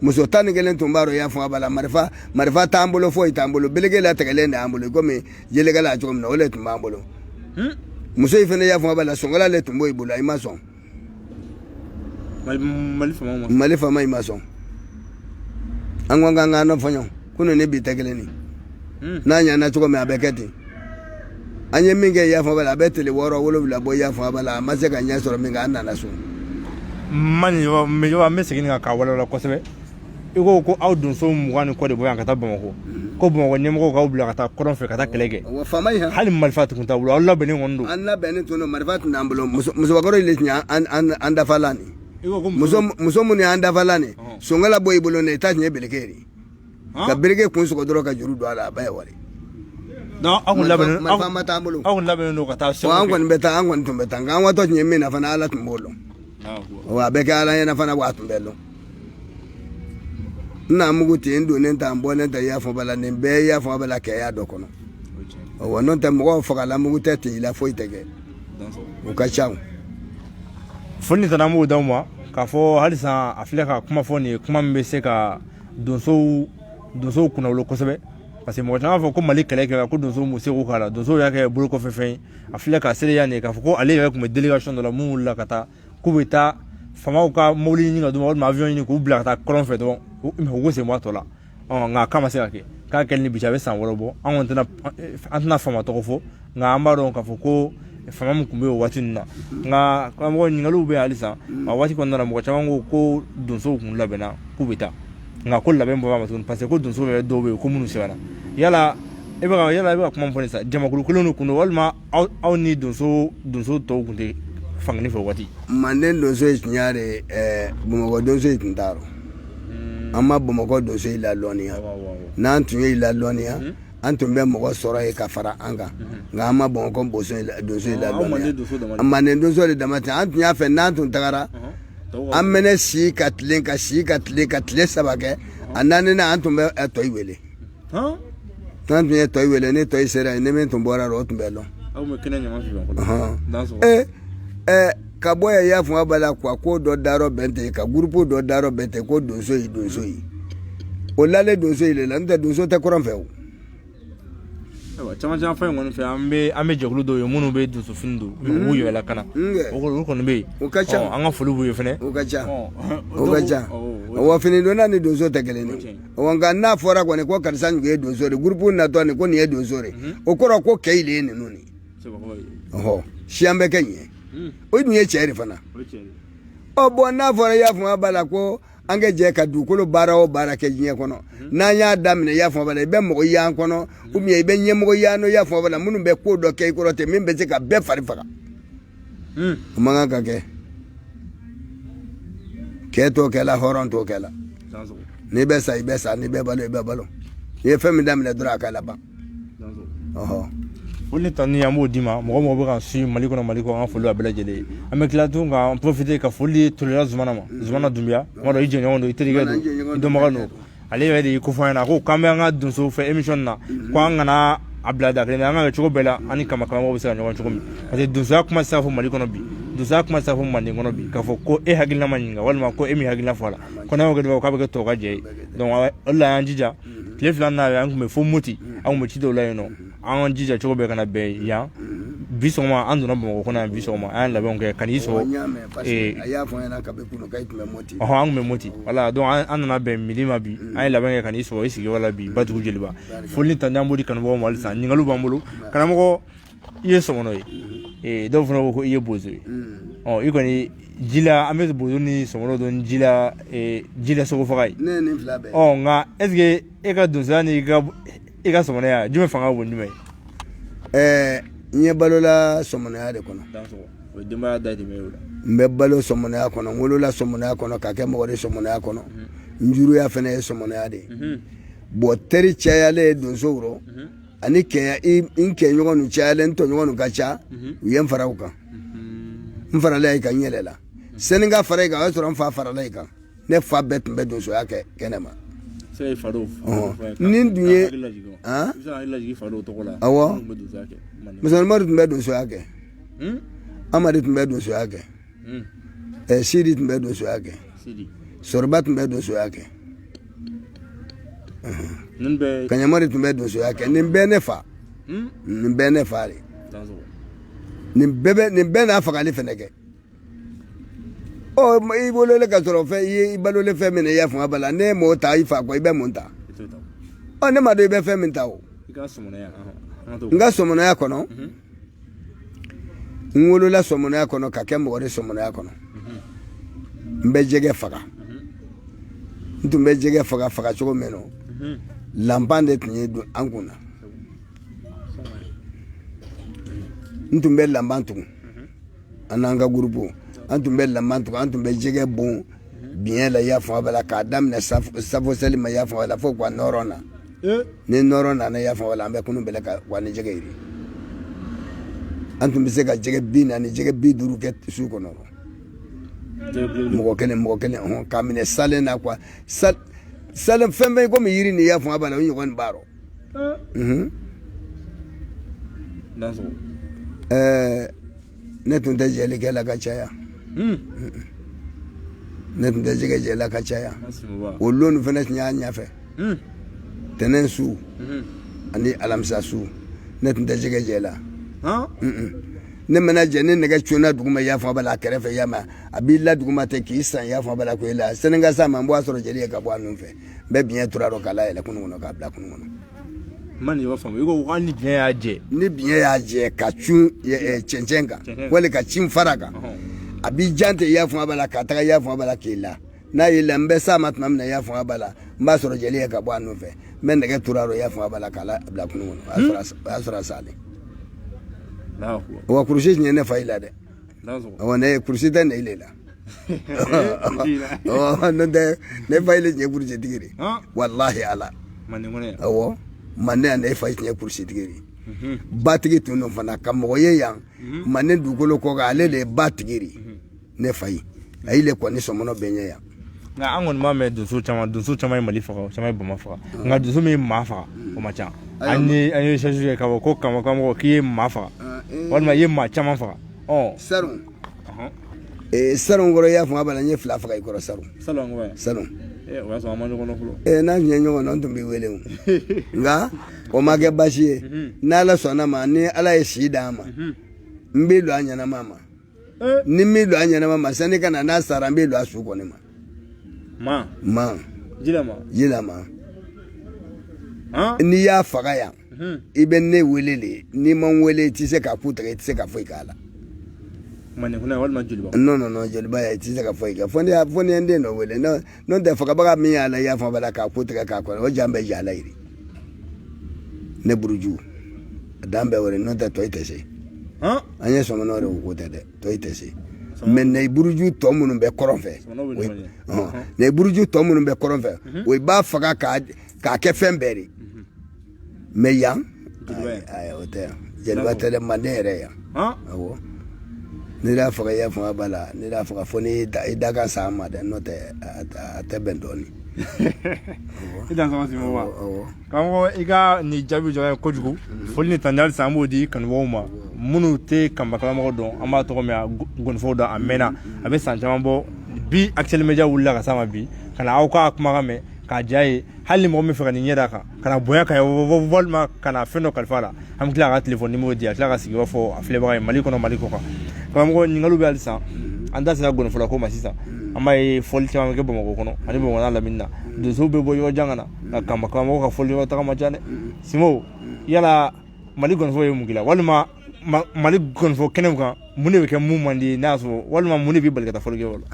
Muso 11 tun b'a rɔ, i y'a fɔ a b'a la. Marifa, marifa t'an bolo, foyi t'an bolo, belege latigɛlen de y'an bolo, komi jelekala cogo min na, o de tun b'an bolo. Muso in fana, i y'a fɔ a b'a la, sɔngɔla le tun b'o bolo, i ma sɔn. Mali faama i ma sɔn. An ko k'an k'an fɔɲɔ kunun ni bi tɛ kelen ni n'a ɲana cogo min, a bɛ kɛ ten. An ye min kɛ, i y'a fɔ a b'a la, a bɛ tile 6 7 bɔ, i y'a fɔ a b'a la, a ma se ka ɲɛ sɔrɔ min kɛ, an nana so. Mani an bɛ segin kan k'a walawala kosɛbɛ. I ko ko aw donso 20 ni kɔ de bɔ yan ka taa Bamakɔ, ko Bamakɔ ɲɛmɔgɔw k'aw bila ka taa kɔrɔn fɛ ka taa kɛlɛ kɛ. Faama in hali marifa tun t'aw bolo, aw labɛnnen kɔni don. An labɛnnen tun don, marifa tun t'an bolo. Musobakɔrɔ de tun y'an dafalan nin. Muso minnu y'an dafalan nin, sonkala bɔ i bolo ne, i ta tun ye beleke de ka bereke kun sɔgɔ dɔrɔn ka juru don a la, a bɛɛ ye wari. Non, aw kun labɛnnen marifa ma t'an bolo. Aw kun labɛnnen don ka taa segu. An kɔni bɛ taa, an kɔni tun bɛ taa, nka an watɔ tun ye min na fana, Ala tun b'o dɔn. Wa a bɛ kɛ Ala ɲɛna fana, wa a tun bɛ dɔn. N na mugu ten, n donnen ta, n bɔlen ta, i y'a fɔ bala, nin bɛɛ, i y'a fɔ bala, kɛya dɔ kɔnɔ. Wa n'o tɛ, mɔgɔw fagala, mugu tɛ ten i la, foyi tɛ kɛ, o ka ca. Foli ni tana an b'o d'aw ma k'a fɔ halisa a filɛ ka kuma fɔ nin ye, kuma min bɛ se ka donsow kunnawolo kosɛbɛ, parce que mɔgɔ caman b'a fɔ ko Mali kɛlɛ kɛra, ko donsow m'u seko k'a la, donsow y'a kɛ bolo kɔfɛ fɛn ye. A filɛ ka seereya nin ye k'a fɔ ko ale yɛrɛ tun bɛ délégation dɔ la mun wulila ka taa k'u bɛ taa faamaw ka mobili ɲini ka d'u ma, walima avion ɲini k'u bila ka taa kɔrɔn fɛ dɔrɔn, u k'u sen bɔ a tɔ la. Nka k'a ma se ka kɛ, k'a kɛli ni bi cɛ a bɛ san 6 bɔ. An kɔni tɛna, an tɛna faama tɔgɔ fɔ, nka an b'a dɔn k'a fɔ ko faama min tun bɛ o waati ninnu na. Nka karamɔgɔ, ɲininkaliw bɛ yen halisa. A waati kɔnɔna na, mɔgɔ caman ko ko donsow tun labɛnna k'u bɛ taa, nka ko labɛn bɔra ma tuguni, parce que ko donsow yɛrɛ dɔw bɛ yen ko minnu siranna. Yala e bɛ ka kuma min fɔ nin sisan, jamakulu kelen de kun don, walima aw ni donso tɔw tun tɛ fankelen fɛ o waati? Manden donso ye tiɲɛ de, Bamakɔ donso ye tun t'a rɔ. An ma Bamakɔ donso yi lalɔnniya. N'an tun ye lalɔnniya, an tun bɛ mɔgɔ sɔrɔ yen ka fara an kan, nka an ma Bamakɔ donso yi lalɔnniya. Manden donso de dama tɛ. An tun y'a fɛ n'an tun tagara, an mɛnɛ si ka tilen ka si ka tilen ka tile 3 kɛ, a naaninan an tun bɛ tɔyi wele. N'an tun ye tɔyi wele, ni tɔyi sera yen, ni min tun bɔra o tun bɛ lɔn. Ka bɔ yan, y'a fɔ b'a la quoi, ko dɔ dayɔrɔ bɛn ten, ka groupe dɔ dayɔrɔ bɛn ten, ko donso yi, donso yi, o lalen donso yi le la. N'o tɛ donso tɛ kɔrɔn fɛ o. Ayiwa, caman caman fɛn kɔni fɛ, an bɛ jɛkulu dɔw ye minnu bɛ donso fini don, u b'u yɛrɛ lakana, o kɔni bɛ yen. O ka ca. An ka foli b'u ye fɛnɛ. O ka ca, o ka ca. Wa finidonna ni donso tɛ kelen ye. Nka n'a fɔra kɔni ko karisa nin ye donso de, groupe natɔ nin ko nin ye donso de, o kɔrɔ ko kɛ le ye ninnu ni ɔhɔ siyan bɛ kɛ ɲɛ. O dun ye cɛ de fana. Ɔ bon, n'a fɔra i y'a fɔ b'a la ko an ka jɛ ka dugukolo baara o baara kɛ diɲɛ kɔnɔ, n'an y'a daminɛ, i y'a fɔ b'a la, i bɛ mɔgɔ y'an kɔnɔ ou bien i bɛ ɲɛmɔgɔ y'an nɔ, i y'a fɔ b'a la, minnu bɛ ko dɔ kɛ i kɔrɔ ten, min bɛ se ka bɛɛ fari faga, o man kan ka kɛ. Kɛ t'o kɛ la, hɔrɔn t'o kɛ la. N'i bɛ sa, i bɛ sa. N'i bɛ balo, i bɛ balo. N'i ye fɛn min daminɛ dɔrɔn, a ka laban. Ɔhɔ. Foli ni tanu, an b'o d'i ma. Mɔgɔ mɔgɔ bɛ ka su Mali kɔnɔ, Mali kɔ, an ka foli b'a bɛɛ lajɛlen ye. An bɛ tila tun k'an profiter ka foli di Tolela Zumana ma, Zumana Dunbiya. Kuma dɔ i jɛɲɔgɔn don, i terikɛ don, i dɔnbaga don. Ale yɛrɛ de y'i ko fɔ an ɲɛna, a ko k'an bɛ an ka donso fɛ émission na, ko an kana a bila da kelen na, an ka kɛ cogo bɛɛ la an ni kama karamɔgɔw bɛ se ka ɲɔgɔn cogo min, parce que donsoya kuma tɛ se ka fɔ Mali kɔnɔ bi, donsoya kuma tɛ se ka fɔ Manden kɔnɔ bi, k'a fɔ ko e hakilina ma ɲininka walima ko e m'i hakilina fɔ a la, ko n'an y'o kɛ dɔrɔn k'a bɛ kɛ tɔw ka jɛ ye. Donc o de la, an y'an jija tile 2 n'a ye, an tun bɛ fo Moti, an tun bɛ ci dɔw la yen nɔ, an jija cogo bɛɛ ka na bɛn yan bi sɔgɔma. An donna Bamakɔ kɔnɔ yan bi sɔgɔma, an ye labɛnw kɛ ka n'i sɔrɔ. A y'a fɔ n ɲɛna kabi kunun k'i tun bɛ Moti. Ɔhɔn, an tun bɛ Moti, voilà. Donc an nana bɛn midi ma bi, an ye labɛn kɛ ka n'i sɔrɔ i sigiyɔrɔ la bi Badugu Jeliba. Foli ni tanu an b'o di kanubagaw ma halisa. Ɲininkaliw b'an bolo. Karamɔgɔ, i ye sɔmɔnɔ ye, dɔw fana ko ko i ye bozo ye. Ɔ i kɔni ji la, an bɛ bozo ni sɔmɔnɔ dɔn ji la, ji la sogo faga ye. Ne ye nin fila bɛɛ. Ɔ nka est ce que e ka donsoya ni i ka sɔmɔnɔya, jumɛn fanga ka bon jumɛn ye? N ye balola sɔmɔnɔya de kɔnɔ. O ye denbaya dahirimɛ ye o la. N bɛ balo sɔmɔnɔya kɔnɔ, n wolola sɔmɔnɔya kɔnɔ ka kɛ mɔgɔ de sɔmɔnɔya kɔnɔ. N juruya fana ye sɔmɔnɔya de ye. Bon, teri cayalen ye donsow rɔ ani kɛya, n kɛɲɔgɔn nu cayalen, n tɔɲɔgɔn nu ka ca, u ye n fara u kan. N farala i kan, n yɛlɛla. Sani n ka fara i kan, o y'a sɔrɔ n fa farala i kan. Ne fa bɛɛ tun bɛ donsoya kɛ kɛnɛ ma. Ni dun ye, awɔ, Musomanmadu tun bɛ donsoya kɛ, Amadu tun bɛ donsoya kɛ, Sidi tun bɛ donsoya kɛ, Sɔrɔba tun bɛ donsoya kɛ, Kaɲamari tun bɛ donsoya kɛ. Nin bɛɛ ne fa, nin bɛɛ ne fa de. Nin bɛɛ bɛ, nin bɛɛ n'a fagali fɛnɛ kɛ. Ɔ i wololen ka sɔrɔ fɛn i ye, i balolen fɛn min na, i y'a faamu bala, ne m'o ta i fa kɔ, i bɛ mun ta? Ɔ ne ma dɔn i bɛ fɛn min ta o. N ka sɔmɔnɔya kɔnɔ, n wolola sɔmɔnɔya kɔnɔ ka kɛ mɔgɔ de sɔmɔnɔya kɔnɔ. N bɛ jɛgɛ faga. N tun bɛ jɛgɛ faga faga cogo min na, lanpan de tun ye don an kun na. N tun bɛ lanpan tugun, an n'an ka groupe, an tun bɛ lanpan tugun, an tun bɛ jɛgɛ bon biɲɛ la, i y'a faamu bala, k'a daminɛ safo seli ma, i y'a faamu bala, fo ka nɔrɔ na. Ni nɔrɔ nana, i y'a faamu bala, an bɛ kunun bɛlɛ ka wa ni jɛgɛ yiri. An tun bɛ se ka jɛgɛ 40, jɛgɛ 50 kɛ su kɔnɔ, mɔgɔ kelen, mɔgɔ kelen, hɔn, k'a minɛ salen na quoi, salen fɛn fɛn komi yiri nin, i y'a faamu bala, o ɲɔgɔn nin b'a rɔ. Ne tun tɛ jɛli kɛ la ka caya, ne tun tɛ jɛgɛ jɛ la ka caya. O lon fana tun y'a ɲɛfɛ tɛnɛn su ani alamisa su, ne tun tɛ jɛgɛ jɛ la. Ne mana jɛ, ni nɛgɛ cunna duguma, i y'a fɔ a b'a la a kɛrɛfɛ, i y'a mɛn, a b'i la duguma ten k'i san, i y'a fɔ a b'a la ko i la sani n ka s'a ma, n b'a sɔrɔ jeli ye ka bɔ a nun fɛ. N bɛ biɲɛ tura dɔ k'a layɛlɛ kunun kɔnɔ, k'a bila kunun kɔnɔ. Ma nin yɔrɔ faamu. I ko hali ni biɲɛ y'a jɛ? Ni biɲɛ y'a jɛ ka cun cɛncɛn kan wali ka cin fara kan, a b'i jan ten, i y'a fɔ a b'a la, ka taga, i y'a fɔ a b'a la, k'i la. N'a y'i la, n bɛ s'a ma tuma min na, i y'a fɔ a b'a la, n b'a sɔrɔ jeli ye ka bɔ a nun fɛ. N bɛ nɛgɛ tura dɔ, i y'a fɔ a b'a la, k'a la bila kunun kɔnɔ. O y'a sɔrɔ a salen. Wa kurusi tun ye ne fa i la dɛ. Awɔ, ne kurusi tɛ ne le la. N'o tɛ ne fa le tun ye kurusitigi di, walahi ala. Awɔ, manden yan, ne fa tun ye kurusitigi di, batigi tun don fana ka mɔgɔ ye yan manden dugukolo kɔ kan, ale de ye batigi di. Ne fa ye, a y'ile kɔni sɔmɔnɔ bɛɛ ɲɛ yan. Nka an kɔni b'a mɛn donso caman ye Mali faga, caman ye Bama faga, nka donso min ye maa faga, o man ca. An ye recherche kɛ k'a fɔ ko Kanba Karamɔgɔ k'i ye maa faga walima i ye maa caman faga. Ɔ Sarun, sarun kɔrɔ, i y'a fɔ a b'a la, n ye fila faga i kɔrɔ sarun. Salon? Salon. O y'a sɔrɔ an ma ɲɔgɔn dɔn fɔlɔ. N'an tun ye ɲɔgɔn dɔn, n tun b'i wele o, nka o ma kɛ baasi ye. N'Ala sɔnna ma, ni Ala ye si d'an ma, n b'i don a ɲɛnama ma. Ni n b'i don a ɲɛnama ma, sani ka na n'a sara, n b'i don a su kɔni ma. Ma? Ma. Jilama? Jilama. N'i y'a faga yan, i bɛ ne wele de. N'i ma n wele, i tɛ se k'a ku tigɛ, i tɛ se ka foyi k'a la. Manden kɔnɔ walima Joliba? Non, non, non, Joliba ya, i tɛ se ka foyi kɛ fo ni ye n den dɔ wele. N'o tɛ, fagabaga min y'a la, i y'a fɔ bala k'a ku tigɛ k'a kɔrɔ, o jan bɛ ja la yiri ne buruju, a dan bɛɛ o de. N'o tɛ, tɔ i tɛ se. An ye sɔmɔnɔ de, o ko tɛ dɛ, tɔ i tɛ se. Mais ne buruju tɔ minnu bɛ kɔrɔn fɛ, ne buruju tɔ minnu bɛ kɔrɔn fɛ, o i b'a faga k'a kɛ fɛn bɛɛ de. Mais yan, ayi, o tɛ yan. Jeliba tɛ dɛ, manden yɛrɛ yan. Awɔ, n'i y'a faga, i y'a faga ba la, n'i y'a faga fo n'i i da ka sa ma dɛ, n'o tɛ a tɛ bɛn dɔɔnin. I dan sɔgɔma, Simo. Karamɔgɔ, i ka nin jaabi jɔra ye kojugu. Foli ni tani halisa an b'o di kanubagaw ma minnu tɛ Kanba Karamɔgɔ dɔn. An b'a tɔgɔ mɛn, a gɔnifɔw dɔn, a mɛnna, a bɛ san caman bɔ. Bi Actuel Media wulila ka s'a ma bi ka na aw ka kumakan mɛn k'a diya ye. Hali ni mɔgɔ min fɛ ka nin ɲɛ d'a kan, ka na bonya kan ye walima ka na fɛn dɔ kalifa a la, an bɛ tila k'a ka téléphone numéro di, a tila ka sigi i b'a fɔ a filɛbaga ye Mali kɔnɔ, Mali kɔ kan. Karamɔgɔ, ɲininkaliw bɛ halisa. An da sera gɔnifɔla ko ma sisan. An b'a ye fɔli caman bɛ kɛ Bamakɔ kɔnɔ ani Bamakɔ n'a lamini na. Donsow bɛ bɔ yɔrɔ jan ka na, nka Kanba Karamɔgɔ ka fɔli yɔrɔ taga man ca dɛ. Simo, yala Mali gɔnifɔ ye mun k'i la, walima Mali gɔnifɔ kɛnɛw kan, mun de bɛ kɛ mun man di ye n'a y'a sɔrɔ, walima mun de b'i bali ka taa fɔli kɛyɔrɔ la?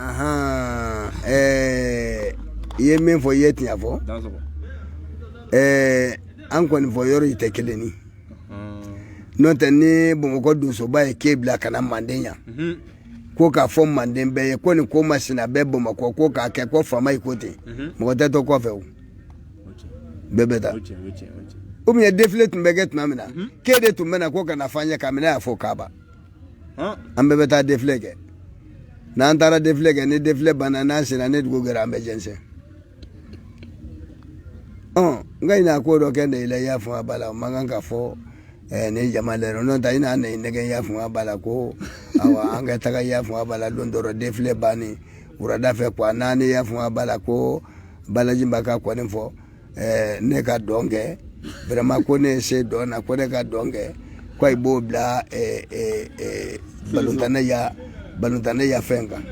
I ye min fɔ, i ye tiɲɛ fɔ. An kɔni fɔ yɔrɔ in tɛ kelen ye. N'o tɛ, ni Bamakɔ donsoba ye k'e bila ka na manden yan ko k'a fɔ manden bɛɛ ye ko nin ko masina bɛ Bamakɔ, ko k'a kɛ ko faama ye ko ten, mɔgɔ tɛ to kɔfɛ, o bɛɛ bɛ taa. Ou bien défilé tun bɛ kɛ tuma min na, k'e de tun bɛ na ko ka na f'an ye k'a minɛ y'a fɔ kaba, an bɛɛ bɛ taa défilé kɛ. N'an taara défilé kɛ, ni défilé banna, n'an sera ne dugu kɛra, an bɛ jɛnsɛn. Ɔ n ka ɲinɛ ko dɔ kɛ ne la, i y'a fɔ a ba la, o man kan ka fɔ ni jama lɛrɛ. N'o tɛ, i n'a ne nɛgɛ, i y'a fɔ a ba la ko awa, an ka taga, i y'a fɔ a ba la, don dɔ défilé banni wulada fɛ quoi, naani, i y'a fɔ a ba la ko Balajiba ka kɔni fɔ ne ka dɔn kɛ vraiment, ko ne ye se dɔn na, ko ne ka dɔn kɛ ko i b'o bila balontanɛ ya, balontanɛ ya fɛn kan.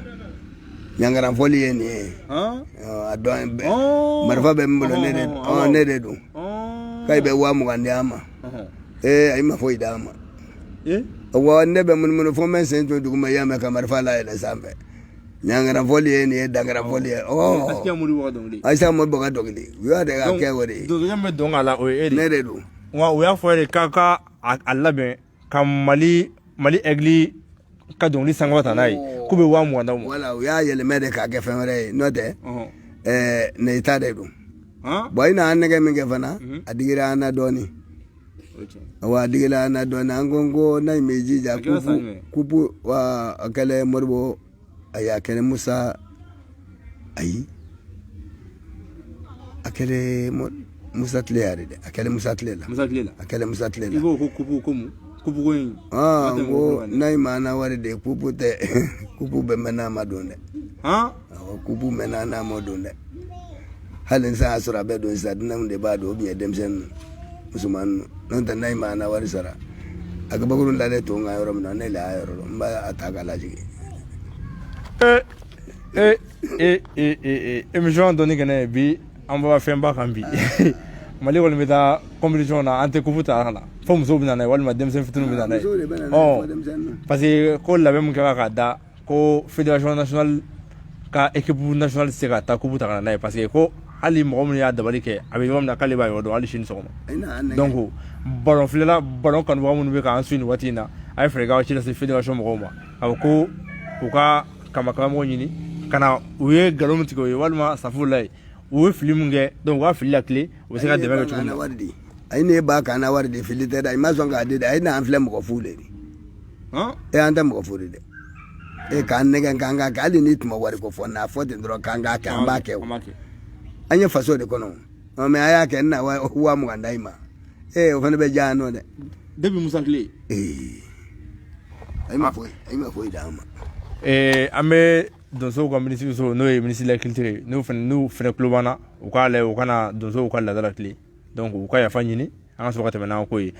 Ɲangaranfɔli ye nin ye, a dɔn marifa bɛ min bolo, ne de ne de don, k'a bɛ 20,000 di an ma. Ee, a ma foyi d'an ma. Wa ne bɛ munumunu fo n bɛ sen to duguma, i y'a mɛn, ka marifa layɛlɛ sanfɛ. Ɲangaranfɔli ye nin ye, dangaranfɔli ye. Ayisa Modibo ka dɔnkili, u y'a de ka kɛ o de ye. Donsokɛ min bɛ dɔn k'a la, o ye e de. Ne de don. Wa u y'a fɔ de k'a ka a labɛn ka Mali Aigle ka dɔnkili sankɔrɔta ta n'a ye, k'u bɛ 20,000 d'aw ma. Wala, u y'a yɛlɛmɛ de k'a kɛ fɛn wɛrɛ ye. N'o tɛ, ne ta de don. Bon, i n'a nɛgɛ min kɛ fana, a digira an na dɔɔnin. Wa a digira an na dɔɔnin. An ko n'a m'i jija, coupe wa, a kɛlen Modibo, ayi, a kɛlen Musa, ayi, a kɛlen Musa tile yɛrɛ dɛ, a kɛlen Musa tile la. Musa tile la. A kɛlen Musa tile la. I ko ko coupe, ko mun coupe ko in? Aa, n ko n'a ma na wari de, coupe tɛ, coupe bɛ mɛn n'a ma don dɛ. Awɔ, coupe mɛnna n'a ma don dɛ. Hali sisan y'a sɔrɔ a bɛ don sisan, dunanw de b'a don, ou bien denmisɛnnin musomanin. N'o tɛ, n'a ma na wari sara, a kabakuru dalen to n ka yɔrɔ min na, ne le y'a yɔrɔ dɔn, n b'a ta k'a lajigin. Ee ee ee ee ee, émission dɔnni kɛnɛ bi, an bɔra fɛnba kan bi. Mali kɔni bɛ taa compétition na, an tɛ coupe ta ka na fo musow bɛ na n'a ye walima denmisɛnnin fitininw bɛ na n'a ye. Ɔ, parce que ko labɛn min kɛra k'a da ko fédération nationale ka équipe nationale tɛ se ka taa coupe ta ka na n'a ye, parce que ko hali mɔgɔ minnu y'a dabali kɛ, a bɛ yɔrɔ min na, k'ale b'a yɔrɔ dɔn hali sini sɔgɔma. Donc ballon filɛla, ballon kanubaga minnu bɛ k'an suit nin waati in na, a ye fɛɛrɛ k'aw ci lase fédération mɔgɔw ma, a ko u ka Kanba karamɔgɔ ɲini ka na u ye nkalon min tigɛ o ye walima safurulayi u ye fili min kɛ, donc u ka fili latilen, u bɛ se ka dɛmɛ kɛ cogo min na. Ayi, ne ba k'an na wari di, fili tɛ dɛ. I ma sɔn k'a di dɛ. A ye n'an filɛ mɔgɔ fu de e, an tɛ mɔgɔ fu de dɛ. E k'an nɛgɛn k'an k'a kɛ, hali n'i tun ma wari ko fɔ, n'a fɔ ten dɔrɔn k'an k'a kɛ, an b'a kɛ. O an ye faso de kɔnɔ, mɛ a y'a kɛ n na 20,000 d'i ma. Ee, o fana bɛ diya yan nɔ dɛ. Depuis Musa tile. Ee, a ma foyi, a ma foyi d'an ma. Ee, an bɛ donsow ka minisiriso, n'o ye ministre de la culture ye, n'u fana tulo b'an na, u k'a lajɛ u kana donsow ka laada latilen. Donc u ka yafa ɲini, an ka sɔrɔ ka tɛmɛ n'an ko ye.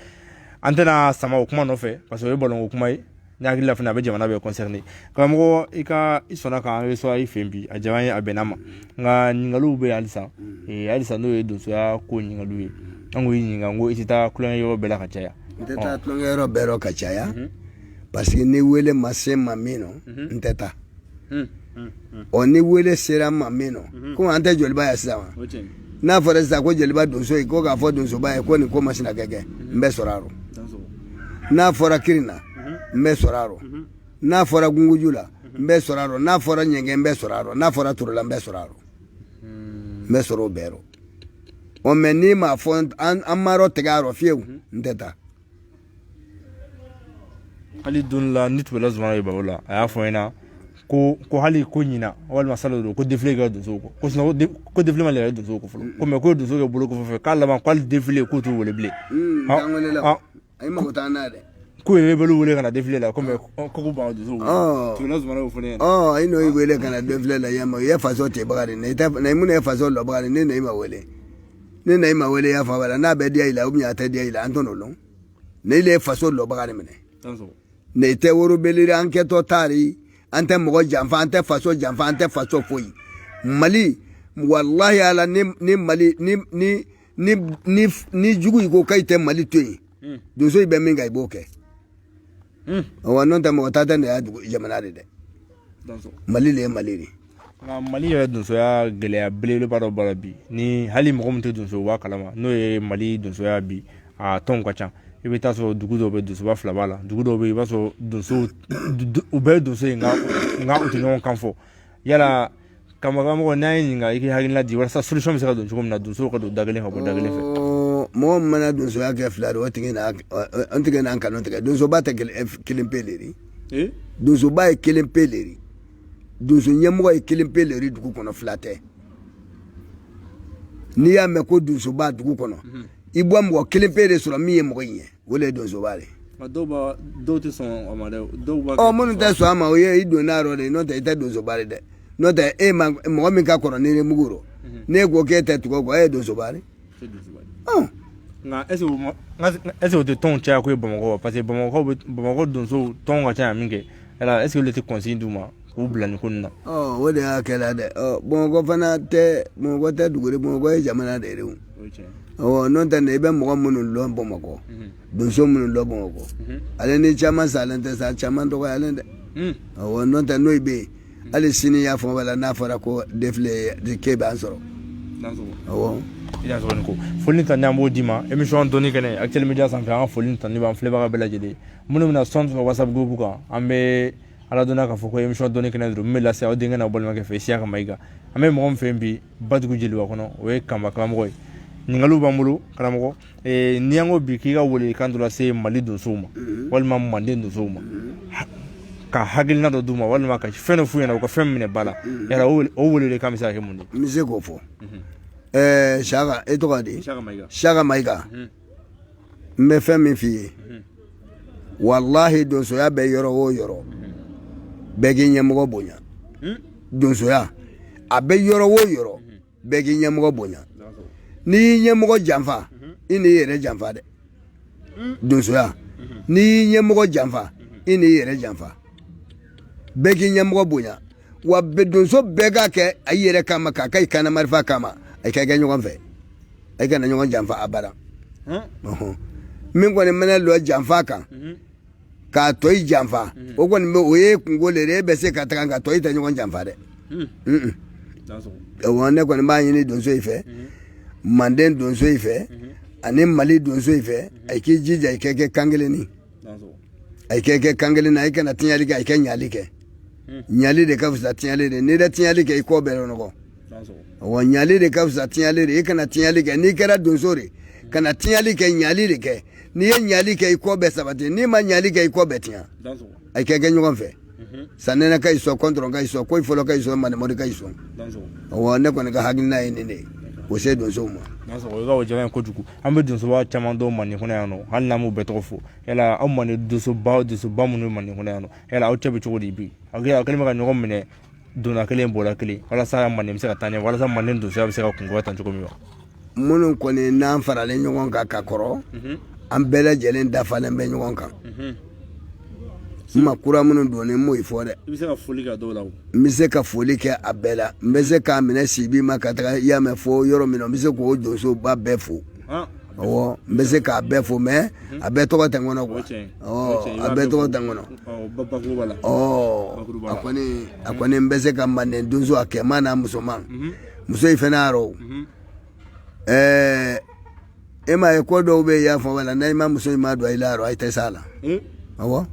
An tɛna sama o kuma nɔfɛ parce que o ye balonko kuma ye. Ne hakili la fana, a bɛ jamana bɛɛ concerné. Karamɔgɔ, i ka i sɔnna k'an recevoir i fɛ yen bi, a diyara an ye, a bɛnna ma. Nka ɲininkaliw bɛ yen halisa. Halisa n'o ye donsoya ko ɲininkaliw ye, an k'o ɲininka n ko i tɛ taa tulonkɛ yɔrɔ bɛɛ la ka caya. N tɛ taa tulonkɛ yɔrɔ bɛɛ rɔ ka caya, parce que ni wele ma se n ma min nɔ, n tɛ taa. Ɔ, ni wele sera n ma min nɔ, komi an tɛ joliba yan sisan wa, n'a fɔra sisan ko joliba donso ye, ko k'a fɔ donsoba ye ko nin ko masina kɛ kɛ, n bɛ sɔrɔ a rɔ. N'a fɔra Kirina, n bɛ sɔrɔ a rɔ. N'a fɔra Gunguju la, n bɛ sɔrɔ a rɔ. N'a fɔra Ɲɛngɛ, n bɛ sɔrɔ a rɔ. N'a fɔra Torola, n bɛ sɔrɔ a rɔ. N bɛ sɔrɔ o bɛɛ rɔ. Ɔ, mɛ n'i m'a fɔ an ma yɔrɔ tigɛ a rɔ fiyewu, n tɛ taa. Hali don la ni tun bɛ Zumana ye baro la, a y'a fɔ n ɲɛna ko hali ko ɲina walima salon don, ko défilé kɛra donsow kɔ, ko sinon ko défilé ma deli ka kɛ donsow kɔ fɔlɔ, ko mɛ ko donso kɛ bolo kɔfɛ, k'a laban ko hali défilé k'u t'u wele bilen. A mago t'an na dɛ. K'u yɛrɛ b'olu wele ka na défilé la, ko mɛ ko k'u ban donsow. Tun Zumana y'o fɔ ne ɲɛna. Ɔ, i n'o y'i wele ka na défilé la yan, ma i ye faso cɛbaga de, ne tɛ na minnu ye faso lɔbaga de, ne na i ma wele, ne na i ma wele, i y'a faamu la. N'a bɛ diya i la ou bien a tɛ diya i la, an t'o lɔn. Ne ile ye faso lɔbaga de minɛ, ne tɛ worobeliri, an kɛtɔ taari, an tɛ mɔgɔ janfa, an tɛ faso janfa, an tɛ faso foyi. Mali, walahi ala, ni Mali ni jugu yi ko k'i tɛ Mali to yen, donso yi bɛ min kan, i b'o kɛ. Wa n'o tɛ, mɔgɔ ta tɛ nin ya jamana de dɛ. Mali le ye Mali de. Nka Mali yɛrɛ donsoya gɛlɛya belebeleba dɔ b'a la bi, ni hali mɔgɔ min tɛ donso, o b'a kalama, n'o ye Mali donsoya bi, a tɔnw ka ca. I bɛ taa sɔrɔ dugu dɔw bɛ, donsoba fila b'a la. Dugu dɔw bɛ yen, i b'a sɔrɔ donsow u bɛɛ ye donso ye, nka u tɛ ɲɔgɔn kan fɔ. Yala karamɔgɔ, n'an ye ɲininka, i k'i hakilina di walasa solution bɛ se ka don cogo min na, donsow ka don da kelen ka bɔ da kelen fɛ. Mɔgɔ min mana donsoya kɛ fila de, o tigi n'an kanu tigɛ. Donsoba tɛ kelen pe le de. Donsoba ye kelen pe le de. Donso ɲɛmɔgɔ ye kelen pe le de dugu kɔnɔ, fila tɛ. N'i y'a mɛn ko donsoba dugu kɔnɔ, i bɔ mɔgɔ kelen pe de sɔrɔ min ye mɔgɔ in ye, o de ye donsoba de. Dɔw tɛ sɔn a ma dɛ, dɔw b'a. Ɔ, minnu tɛ sɔn a ma, o ye i donna a rɔ de. N'o tɛ, i tɛ donsoba de dɛ. N'o tɛ, e ma mɔgɔ min ka kɔrɔ ni mugu rɔ, n'e ko k'e tɛ tugu o kɔ, e ye donsoba de. Nka est ce que o tɛ tɔnw caya ko ye Bamakɔ wa? Parce que Bamakɔ bɛ, Bamakɔ donsow tɔnw ka ca yan min kɛ, yala est ce que olu tɛ consigne d'u ma k'u bila nin ko nin na? Ɔ, o de y'a kɛla dɛ. Ɔ, Bamakɔ fana tɛ, Bamakɔ tɛ dugu de, Bamakɔ ye jamana de ye o. Awɔ, n'o tɛ, i bɛ mɔgɔ minnu lɔn Bamakɔ, donso minnu lɔn Bamakɔ, ale ni caman salen tɛ sa, caman dɔgɔyalen dɛ. Awɔ, n'o tɛ, n'o bɛ yen hali sini, y'a fɔ la, n'a fɔra ko défilé k'e b'an sɔrɔ. Awɔ. I y'a sɔrɔ nin ko foli ta, n'an b'o d'i ma émission dɔnni kɛnɛ Actuel Media sanfɛ, an ka foli ta ni b'an filɛbaga bɛɛ lajɛlen minnu bɛna sɔn sɔrɔ WhatsApp groupe kan. An bɛ ala dɔnna k'a fɔ ko émission dɔnni kɛnɛ don min bɛ lase aw denkɛ n'aw balimakɛ fɛ, Isiyaka Mayiga. An bɛ mɔgɔ min fɛ yen bi, Badugu Jeliba kɔnɔ, o ye Kanba karamɔgɔ ye. Ɲininkaliw b'an bolo, karamɔgɔ. N'i y'an ko bi k'i ka welekan dɔ lase Mali donsow ma walima Manden donsow ma, ka hakilina dɔ d'u ma walima ka fɛn dɔ f'u ɲɛna, u ka fɛn minɛ ba la, yala o welelikan bɛ se ka kɛ mun de ye? N bɛ se k'o fɔ. Saka, e tɔgɔ di? Saka Mayiga. N bɛ fɛn min f'i ye, walahi, donsoya bɛ yɔrɔ o yɔrɔ, bɛɛ k'i ɲɛmɔgɔ bonya. Donsoya a bɛ yɔrɔ o yɔrɔ, bɛɛ k'i ɲɛmɔgɔ bonya. N'i y'i ɲɛmɔgɔ janfa, i n'i yɛrɛ janfa dɛ. Donsoya, n'i y'i ɲɛmɔgɔ janfa, i n'i yɛrɛ janfa. Bɛɛ k'i ɲɛmɔgɔ bonya. Wa donso bɛɛ k'a kɛ a yɛrɛ kama, k'a kɛ i kanna marifa kama, a ka kɛ ɲɔgɔn fɛ, a kana ɲɔgɔn janfa abada. Min kɔni mana lɔ janfa kan k'a tɔ i janfa, o kɔni bɛ o ye kungo le ye, e bɛ se ka taga, nka tɔ i tɛ ɲɔgɔn janfa dɛ. Awɔ, ne kɔni b'a ɲini donso in fɛ, Manden donso in fɛ ani Mali donso in fɛ, a k'i jija i kɛ kan kelen ni, a kɛ kan kelen na, i kana tiɲɛli kɛ, a kɛ ɲali kɛ. Ɲali de ka fisa tiɲɛli de. N'i tɛ tiɲɛli kɛ, i kɔ bɛɛ nɔgɔ. Wa ɲali de ka fisa tiɲɛli de. I kana tiɲɛli kɛ. N'i kɛra donso de, kana tiɲɛli kɛ, ɲali de kɛ. N'i ye ɲali kɛ, i kɔ bɛɛ sabati. N'i ma ɲali kɛ, i kɔ bɛɛ tiɲɛ. A kɛ ɲɔgɔn fɛ. Sanɛnɛ ka i sɔn, kɔntɔrɔn ka i sɔn, koyi fɔlɔ ka i sɔn, manimɔri ka i sɔn. Awɔ, ne kɔni ka hakilina ye nin de ye k'o se donsow ma. O ka o diyara n ye kojugu. An bɛ donsoba caman dɔn Manden kɔnɔ yan nɔ, hali n'an m'u bɛɛ tɔgɔ fɔ. Yala aw Manden donsoba minnu bɛ Manden kɔnɔ yan nɔ, yala aw cɛ bɛ cogo di bi? Aw kɛlen bɛ ka ɲɔgɔn minɛ donna kelen bɔra kelen, walasa Manden bɛ se ka taa ɲɛ, walasa Manden donsoya bɛ se ka kunkɔrɔ tan cogo min wa? Minnu kɔni n'an faralen ɲɔgɔn kan ka kɔrɔ, an bɛɛ lajɛlen dafalen bɛ ɲɔgɔn kan. N ma kura minnu donnen, n m'o fɔ dɛ. I bɛ se ka foli kɛ dɔw la o? N bɛ se ka foli kɛ a bɛɛ la. N bɛ se k'a minɛ Sibi ma ka taga, i y'a mɛn, fo yɔrɔ min na, n bɛ se k'o donsoba bɛɛ fo. Awɔ, n bɛ se k'a bɛɛ fo, mais a bɛɛ tɔgɔ tɛ n kɔnɔ quoi. Awɔ, a bɛɛ tɔgɔ tɛ n kɔnɔ. Ɔ, a kɔni n bɛ se ka Manden donso, a cɛman n'a musoman, muso in fana y'a rɔ. E m'a ye, ko dɔw bɛ yen, i y'a fɔ wala, n'a ma muso in ma don i la yɔrɔ, i tɛ s'a la. Awɔ,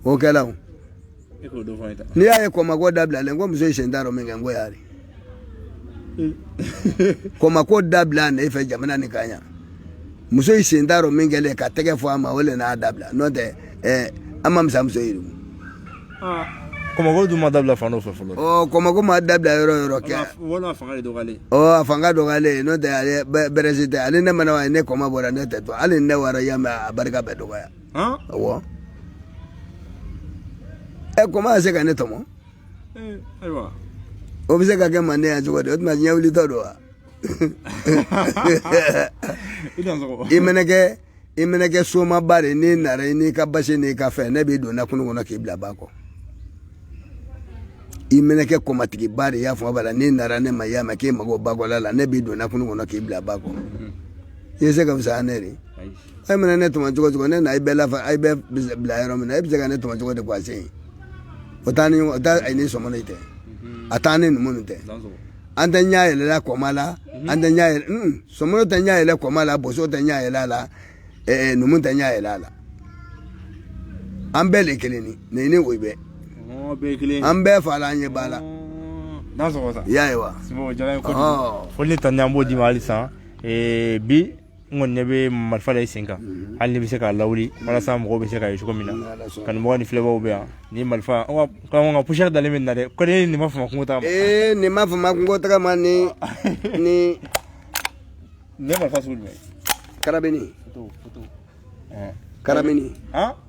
o kɛla o. N'i y'a ye kɔmako dabilalen, ko muso in sen t'a rɔ min kɛ, n ko y'a de kɔmako dabila ne fɛ jamana nin kan yan. Muso in sen t'a rɔ min kɛlen ka tɛgɛ fɔ a ma, o le n'a dabila. N'o tɛ, an ma misa muso ye. Kɔmako dun ma dabila fan dɔ fɛ fɔlɔ. Ɔ, kɔmako ma dabila yɔrɔ yɔrɔ kɛ. Walima fanga de dɔgɔyalen. Ɔ, a fanga dɔgɔyalen. N'o tɛ, ale bɛrɛsi tɛ. Ale ne mana wa, ne kɔma bɔra, ne tɛ to. Hali ni ne wara, y'a mɛn, a barika bɛ dɔgɔya. Awɔ, ɛ, kɔma se ka ne tɔmɔ. Ayiwa. O bɛ se ka kɛ Manden yan cogo di? O tuma ɲɛ wulitɔ don wa? I mɛnɛ kɛ somaba de. N'i nana i n'i ka basi n'i ka fɛn, ne b'i don nakunu kɔnɔ k'i bila ba kɔ. I mɛnɛ kɛ kɔmatigiba de, y'a fɔ b'a la. N'i nana ne ma, i y'a mɛn k'i mago bakɔla la, ne b'i don nakunu kɔnɔ k'i bila ba kɔ. I bɛ se ka fisaya ne de? E mana ne tɔmɔ cogo cogo, ne na i bɛɛ lafa, i bɛɛ bila yɔrɔ min na, e bɛ se ka ne tɔmɔ cogo di k'a se yen? O taa ni o taa ni sɔmɔnɔ tɛ, a taa ni numu tɛ. An tɛ ɲɛ yɛlɛla kɔma la, an tɛ ɲɛ yɛlɛ sɔmɔnɔ tɛ ɲɛ yɛlɛ kɔma la, boso tɛ ɲɛ yɛlɛ a la, numu tɛ ɲɛ yɛlɛ a la. An bɛɛ le kelen ni nin ni o bɛɛ, an bɛɛ fa la, an ye ba la. I y'a ye wa? Foli ni tani an b'o d'i ma halisa bi. N kɔni ɲɛ bɛ marifa la i sen kan, hali n'i bɛ se k'a lawuli walasa mɔgɔw bɛ se k'a ye cogo min na. Kanubagaw ni filɛbagaw bɛ yan ni marifa ka poussière dalen bɛ nin na dɛ. Ko ne nin ma fama kungo taga ma. Ee, nin ma fama kungo taga ma ni ni. Nin ye marifa sugu jumɛn ye? Karabini, karabini.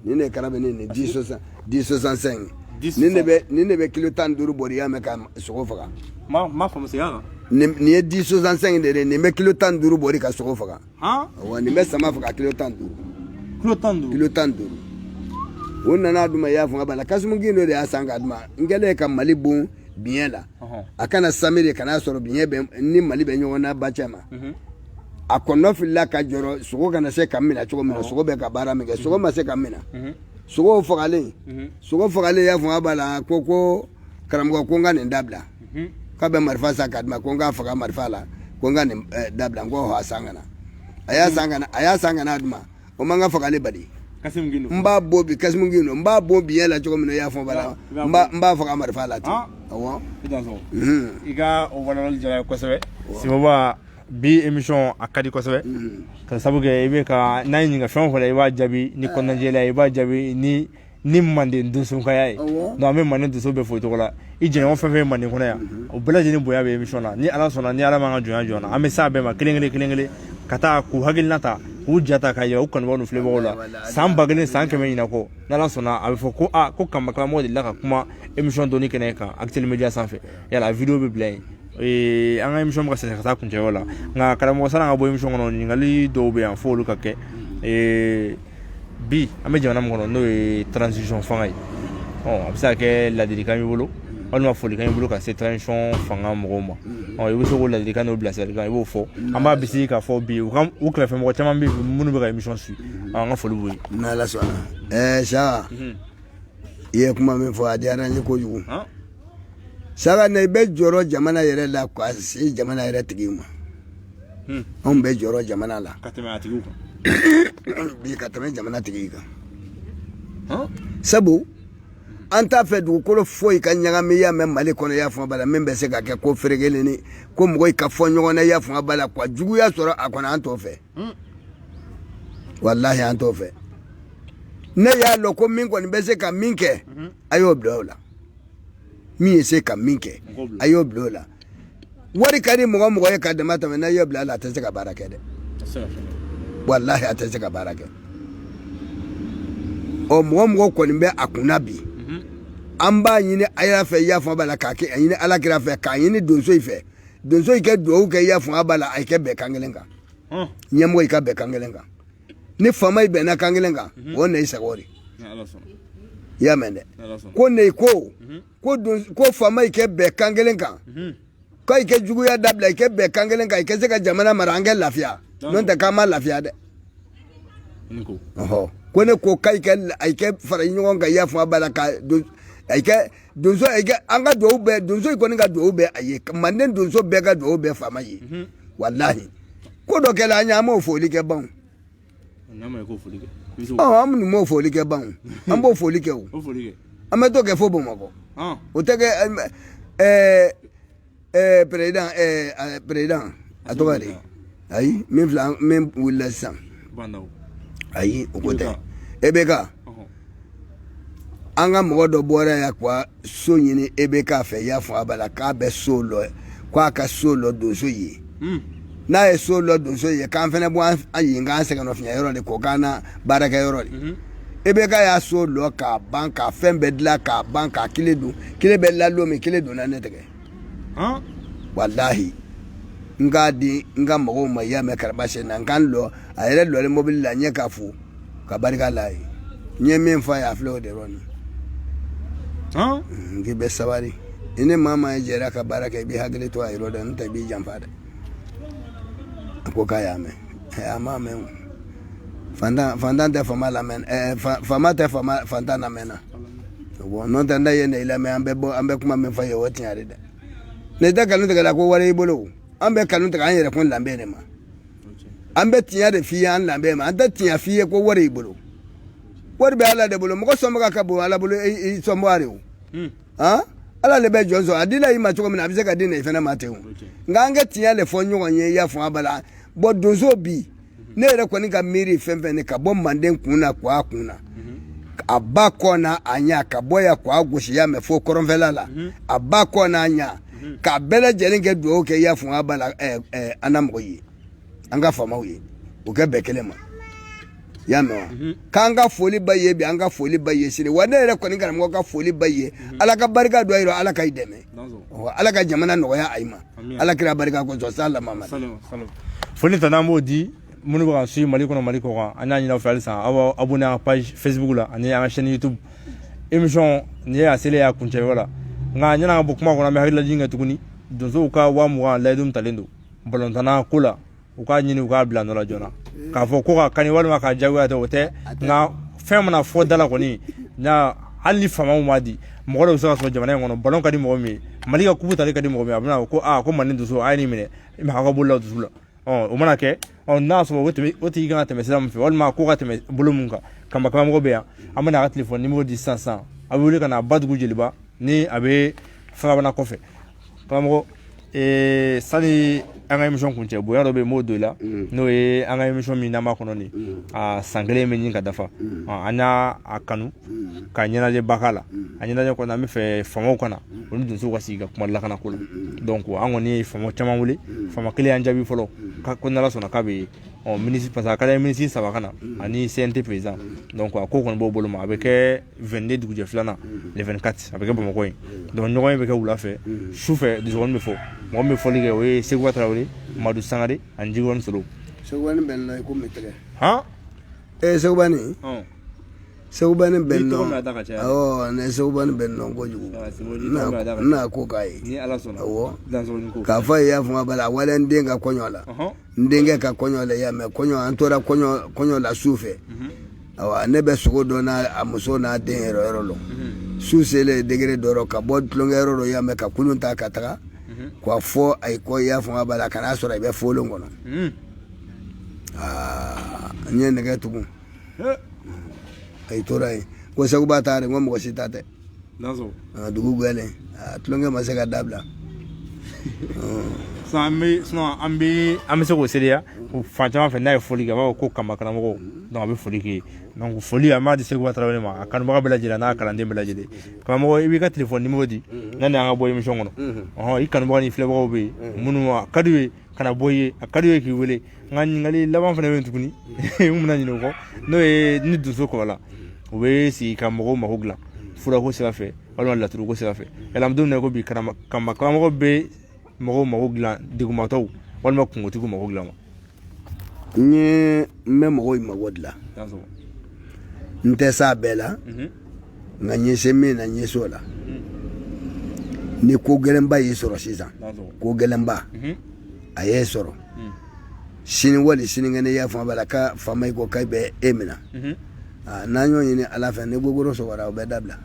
Nin de ye karabini nin, 10 65. Nin de bɛ kilo 15 bɔ, i y'a mɛn, ka sogo faga. Ma faamu, segin a kan. Nin ye 10 65 de ye. Nin bɛ kilo 15 bɔri ka sogo faga. Wa nin bɛ sama faga kilo 15. Kilo 15? Kilo 15. O nana d'u ma, i y'a fɔ b'a la. Kasimu Gindo de y'a san k'a d'u ma. N kɛlen ka Mali bon biɲɛ la, a kana samiri kana sɔrɔ biɲɛ bɛ ni Mali bɛ ɲɔgɔn na ba cɛ ma. A kɔnɔ filila ka jɔrɔ sogo kana se ka minɛ cogo min na. Sogo bɛ ka baara min kɛ, sogo ma se ka minɛ. Sogo fagalen, sogo fagalen, i y'a fɔ b'a la. Ko karamɔgɔ, ko n ka nin dabila, k'a bɛ marifa san k'a di ma, ko n k'a faga marifa la, ko n ka nin dabila. N ko a san ka na. A y'a san ka na, a y'a san ka na di ma. O man ka fagali bali. N b'a bɔ bi, Kasimu Gindo, n b'a bɔ biɲɛ la cogo min na, i y'a fɔ b'a la, n b'a faga marifa la ten. Awɔ. I ka o walawalali diyara n ye kosɛbɛ, Simoba. Bi émission a ka di kosɛbɛ ka sabu kɛ i bɛ ka n'a ye ɲininka fɛn o fɛn la, i b'a jaabi ni kɔnɔnajɛlenya ye, i b'a jaabi ni Manden donsokaya ye. Donc an bɛ Manden donso bɛɛ fo i tɔgɔ la. I jɛɲɔgɔn fɛn fɛn ye Manden kɔnɔ yan, o bɛɛ lajɛlen bonya bɛ émission na. Ni Ala sɔnna, ni Ala m'an ka jɔnya jɔ an na, an bɛ s'a bɛɛ ma kelen kelen kelen kelen, ka taa k'u hakilina ta, k'u ja ta k'a yira u kanubagaw ni filɛbagaw la. San 1000, san 100 ɲinan kɔ, n'Ala sɔnna, a bɛ fɔ ko aa, ko Kanba Karamɔgɔ delila ka kuma émission dɔnni kɛnɛ kan Actuel Media sanfɛ. Yala vidéo bɛ bila yen. An ka émission bɛ ka sɛgɛn ka taa kuncɛyɔrɔ la, nka karamɔgɔ, sanni an ka bɔ émission kɔnɔ, ɲininkali dɔw bɛ yan fo olu ka kɛ. Bi an bɛ jamana min kɔnɔ, n'o ye transition fanga ye, ɔ, a bɛ se ka kɛ ladilikan b'i bolo walima folikan b'i bolo ka se transition fanga mɔgɔw ma. Ɔ, i bɛ se k'o ladilikan n'o bilasiralikan, i b'o fɔ. An b'a bisigi k'a fɔ bi u ka u kɛrɛfɛ mɔgɔ caman bɛ yen minnu bɛ ka émission suit. An ka foli b'u ye. N'Ala sɔnna. Sa, i ye kuma min fɔ, a diyara n ye kojugu. Saka na, i bɛ jɔrɔ jamana yɛrɛ la ka se jamana yɛrɛ tigi ma. Anw bɛ jɔrɔ jamana la ka tɛmɛ a tigiw kan bi, ka tɛmɛ jamana tigi kan, sabu An t'a fɛ dugukolo foyi ka ɲagami, y'a mɛn, Mali kɔnɔ, y'a faamu b'a la, min bɛ se ka kɛ ko ferekelen ni ko mɔgɔ ka fɔ ɲɔgɔn na, y'a faamu b'a la, quoi, juguya sɔrɔ a kɔnɔ. An t'o fɛ, walahi, an t'o fɛ. Ne y'a lɔn ko min kɔni bɛ se ka min kɛ, a y'o bila o la. Min ye se ka min kɛ, a y'o bila o la. Wari ka di mɔgɔ mɔgɔ ye ka dama tɛmɛ, n'a y'o bila a la, a tɛ se ka baara kɛ dɛ, walahi, a tɛ se ka baara kɛ. Ɔ, mɔgɔ mɔgɔ kɔni bɛ a kunna bi, an b'a ɲini a yɛrɛ fɛ, i y'a faamu b'a la, k'a kɛ a ɲini Ala kira fɛ, k'a ɲini donso in fɛ, donso in kɛ dugawu kɛ, i y'a faamu b'a la, a kɛ bɛn kan kelen kan, ɲɛmɔgɔ i ka bɛn kan kelen kan, ni faama i bɛnna kan kelen kan, o ne i sago de, i y'a mɛn dɛ. Ko ne ko ko ko faama i kɛ bɛn kan kelen kan, k'a i kɛ juguya dabila, i kɛ bɛn kan kelen kan, i kɛ se ka jamana mara, an kɛ lafiya. N'o tɛ k'an ma lafiya dɛ. Ɔhɔ, ko ne ko k'a i kɛ a kɛ fara ɲɔgɔn kan, i y'a faamu b'a la, ka a kɛ donso, a kɛ an ka dugawu bɛɛ, donso kɔni ka dugawu bɛɛ a ye, Manden donso bɛɛ ka dugawu bɛɛ faama ye. Walahi, ko dɔ kɛla an ye, an m'o foli kɛ ban. Ɔ, an minnu m'o foli kɛ ban, an b'o foli kɛ o, an bɛ t'o kɛ fo Bamakɔ. O tɛ kɛ ɛɛ ɛɛ président, président a tɔgɔ de, ayi, min filɛ, min wulila sisan, ayi, o ko tɛ, IBK. An ka mɔgɔ dɔ bɔra yan ka so ɲini IBK fɛ, i y'a fɔ a b'a la k'a bɛ so lɔ, k'a ka so lɔ donso ye. N'a ye so lɔ donso ye, k'an fɛnɛ bɔ an yen k'an sɛgɛnnafiɲɛ yɔrɔ de ko k'an na baarakɛ yɔrɔ de. IBK y'a so lɔ k'a ban, k'a fɛn bɛɛ dilan k'a ban, k'a kile don, kile bɛɛ lalon min, kile donna ne tɛgɛ. Walahi, n k'a di n ka mɔgɔw ma, i y'a mɛn, Karabasɛ na, n k'an lɔ a yɛrɛ lɔlen mobili la, n ɲɛ k'a fo ka barika la ye. N ye min fɔ a ye, a filɛ o de rɔ nin. N k'i bɛ sabali, i ni maa maa ye jɛra ka baara kɛ, i b'i hakili to a yɔrɔ dɛ, n'o tɛ i b'i janfa dɛ. A ko k'a y'a mɛn. A m'a mɛn o. Fantan tɛ faama lamɛn, faama tɛ faama fantan lamɛn na. Bon, n'o tɛ ne ye ne lamɛn, an bɛ bɔ, an bɛ kuma min fɔ ye, o tiɲɛ de dɛ. Ne tɛ nkalon tigɛ la ko wari y'i bolo. An bɛ nkalon tigɛ an yɛrɛ kun lanbe de ma. An bɛ tiɲɛ de f'i ye an lanbe ma. An tɛ tiɲɛ f'i ye ko wari y'i bolo. Wari bɛ Ala de bolo. Mɔgɔ sɔnbaga ka bon Ala bolo i sɔnbaga de o. Han, Ala de bɛ jɔn sɔn. A dila i ma cogo min na, a bɛ se ka di ne fana ma ten o. Nka an ka tiɲɛ de fɔ ɲɔgɔn ye, i y'a fɔ a bala. Bɔn, donso bi, ne yɛrɛ kɔni ka miiri fɛn fɛn ne ka bɔ Manden kun na k'a kun na, a ba kɔ n'a a ɲa, ka bɔ yan k'a gosi, y'a mɛn, fo kɔrɔnfɛla la, a ba kɔ n'a ɲa, k'a bɛɛ lajɛlen kɛ dugawu kɛ, i y'a fɔ a ba la, an na mɔgɔ ye, an ka faamaw ye, o kɛ bɛɛ kelen ma, i y'a mɛn wa? K'an ka foli ba ye bi, an ka foli ba ye sini. Wa ne yɛrɛ kɔni karamɔgɔ ka foli ba ye, Ala ka barika don a yɔrɔ, Ala k'i dɛmɛ, Ala ka jamana nɔgɔya a ma, Ala kira barika kosɔn, sala Mamadu. Foli ta n'an b'o di minnu bɛ ka suivre Mali kɔnɔ, Mali kɔ kan, an y'a ɲini aw fɛ halisa aw b'aw abonné an ka page Facebook la ani an ka chaîne YouTube. Émission nin ye a selen y'a kuncɛ yɔrɔ la, nka yan'an ka bɔ kuma kɔnɔ, an bɛ hakililajigin kɛ tuguni. Donsow ka 20,000 layidu min talen don balontanna ko la, u k'a ɲini u k'a bila nɔ la joona. K'a fɔ ko ka kani walima k'a jagoya tɛ, o tɛ, nka fɛn mana fɔ da la kɔni, hali ni faamaw m'a di, mɔgɔ dɔ bɛ se ka sɔrɔ jamana in kɔnɔ, balon ka di mɔgɔ min ye, Mali ka coupe tali ka di mɔgɔ min ye, a bɛna ko aa, ko Manden donso a ye nin minɛ, aw ka bolo la dusu la. Ɔ, o mana kɛ, ɔ, n'a sɔrɔ o tɛmɛ, o tigi kan ka tɛmɛ sira min fɛ, walima ko ka tɛmɛ bolo mun kan, kama karamɔgɔ bɛ yan, an bɛna a ka telefɔni nimoro di sisan sisan, a bɛ wele ka na Badugu Jeliba ni a bɛ Farabana kɔfɛ. Karamɔgɔ, sani an ka émission kuncɛ, bonya dɔ bɛ yen, n b'o don i la, n'o ye an ka émission min n'an b'a kɔnɔ nin, a san kelen bɛ ɲini ka dafa. An y'a a kanu ka ɲɛnajɛba k'a la. A ɲɛnajɛ kɔnɔ, an bɛ fɛ faamaw ka na, olu donsow ka sigi ka kuma lakanako la. Donc an kɔni ye faama caman wele, faama kelen y'an jaabi fɔlɔ ko n'Ala sɔnna k'a bɛ ye. Ɔ, ministre, parce que a ka di ministre saba ka na ani CNT président. Donc a ko kɔni b'o bolo ma, a bɛ kɛ 22 dugujɛ filanan, le 24, a bɛ kɛ Bamakɔ yen. Donc ɲɔgɔn ye bɛ kɛ wula fɛ, su fɛ dusukɔni bɛ fɔ. Mɔgɔ min bɛ fɔli kɛ, o ye Seguba Tarawele, Madu Sangare ani Jikɔrɔni Solo. Segubani bɛ n na i ko min tɛgɛ. Han? Ee, Segubani. Segubani bɛ n nɔ. Awɔ, ne Segubani bɛ n nɔ kojugu. N n'a ko k'a ye. Ni Ala sɔnna. Awɔ. K'a fɔ a ye, y'a fɔ a la, a wale n den ka kɔɲɔ la. N denkɛ ka kɔɲɔ la, i y'a mɛn, kɔɲɔ, an tora kɔɲɔ la su fɛ. Awa, ne bɛ sogo dɔn n'a a muso n'a den yɛrɛ yɔrɔ lɔ. Su selen degré dɔ rɔ, ka bɔ tulonkɛ yɔrɔ dɔ, i y'a mɛn, ka kulun ta ka taga k'a fɔ a ye ko, i y'a fɔ a b'a la, ka n'a sɔrɔ i bɛ folon kɔnɔ. Aa, n ye nɛgɛ tugun. A tora yen ko Seguba ta de, n ko mɔgɔ si ta tɛ. Dugu gwɛlen, a tulonkɛ ma se ka dabila. Sisan an bɛ se k'o seereya fan caman fɛ. N'a ye foli kɛ, a b'a fɔ ko Kanba karamɔgɔ. Donc a bɛ foli kɛ. Donc foli, an b'a di Seguba Tarawele ma, a kanubaga bɛɛ lajɛlen n'a kalanden bɛɛ lajɛlen. Karamɔgɔ, i b'i ka téléphone numéro di yanni an ka bɔ émission kɔnɔ. Ɔhɔn, i kanubaga ni filɛbagaw bɛ yen minnu a ka d'u ye ka na bɔ i ye, a ka d'u ye k'i wele. Nka ɲininkali laban fana bɛ yen tuguni n bɛna ɲinɛ o kɔ, n'o ye ni donso kɔrɔla, u bɛ sigi ka mɔgɔw mako dilan furako sira fɛ walima laturuko sira fɛ. Yala an bɛ don min na ko bi, Kanba karamɔgɔ bɛ mɔgɔw mako dilan, degunbatɔw walima kungotigiw mako dilan wa? N ye n bɛ mɔgɔw mako dilan, n tɛ s'a bɛɛ la, nka n ye se min na, n ye s'o la. Ni ko gɛlɛnba y'i sɔrɔ sisan, ko gɛlɛnba a y'e sɔrɔ, sini wali sinikɛnɛ, i y'a faamu b'a la ka faama i ko k'a bɛ e minɛ, n'an y'o ɲini Ala fɛ, ni gogoro sɔgɔra, o bɛ dabila.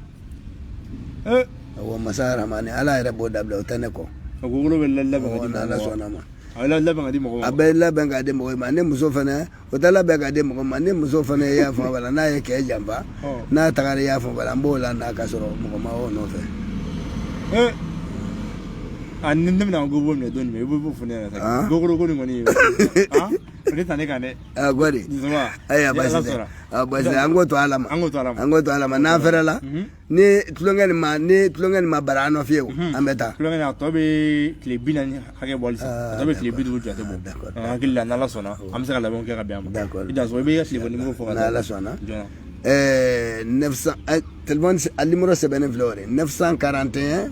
Awɔ, masa Rahamani Ala yɛrɛ b'o dabila, o tɛ ne kɔ. Gogoro bɛ labɛn ka di. N'Ala sɔnna ma. A bɛ labɛn ka di mɔgɔ ma. A bɛ labɛn k'a di mɔgɔ ma. Ni muso fana, o tɛ labɛn k'a di mɔgɔ ma. Ni muso fana, i y'a faamu b'a la, n'a ye cɛ janfa, n'a tagara, i y'a faamu b'a la, n b'o la n'a ka sɔrɔ mɔgɔ ma o nɔfɛ. A ni ne bɛna gogoro minɛ don jumɛn, i b'o fɔ ne ɲɛna sa. Gogoro ko nin kɔni, o tɛ ta ne kan dɛ. A gɔri, ayiwa, baasi tɛ, baasi tɛ, an k'o to Ala ma. An k'o to Ala ma. An k'o to Ala ma. N'an fɛrɛla, ni tulonkɛ nin ma bara an nɔ fiyewu, an bɛ taa. Tulonkɛ nin, a tɔ bɛ tile 40 hakɛ bɔ halisa, a tɔ bɛ tile 50 jate bɔ. An hakili la, n'Ala sɔnna, an bɛ se ka labɛnw kɛ ka bɛn a ma. I danso, i bɛ i ka téléphone numéro fɔ ka taa. N'Ala sɔnna. 900, téléphone a numéro sɛbɛnnen filɛ o de, 941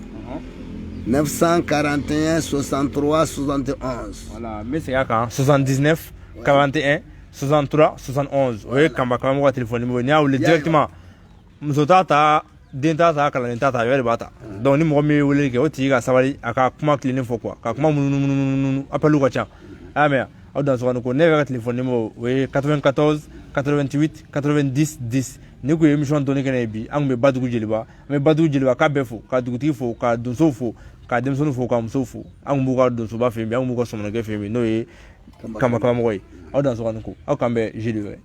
941 63 71. Voilà, n bɛ segin a kan: 79 41 63 71. O ye Kanba karamɔgɔ ka téléphone numéro. N'i y'a wele directement, muso t'a ta, den t'a ta, kalanden t'a ta, a yɛrɛ de b'a ta. Donc ni mɔgɔ min ye weleli kɛ, o tigi ka sabali, a ka kuma tilennen fɔ quoi, ka kuma munumunu, appel ka ca. A y'a mɛn, aw dansɔgɔni ko. Ne yɛrɛ ka téléphone numéro, o ye 94 88 90 10. Ni kun ye émission dɔnni kɛnɛ ye bi, an kun bɛ Badugu Jeliba. An bɛ Badugu Jeliba k'a bɛɛ fo, ka dugutigi fo, ka donsow fo, ka denmisɛnninw fo, ka musow fo. An kun b'u ka donsoba fɛ yen bi, an kun b'u ka sɔmɔnɔkɛ fɛ yen bi, n'o ye Kanba karamɔgɔ ye. Aw dansɔgɔni ko, aw k'an bɛn jeudi wɛrɛ.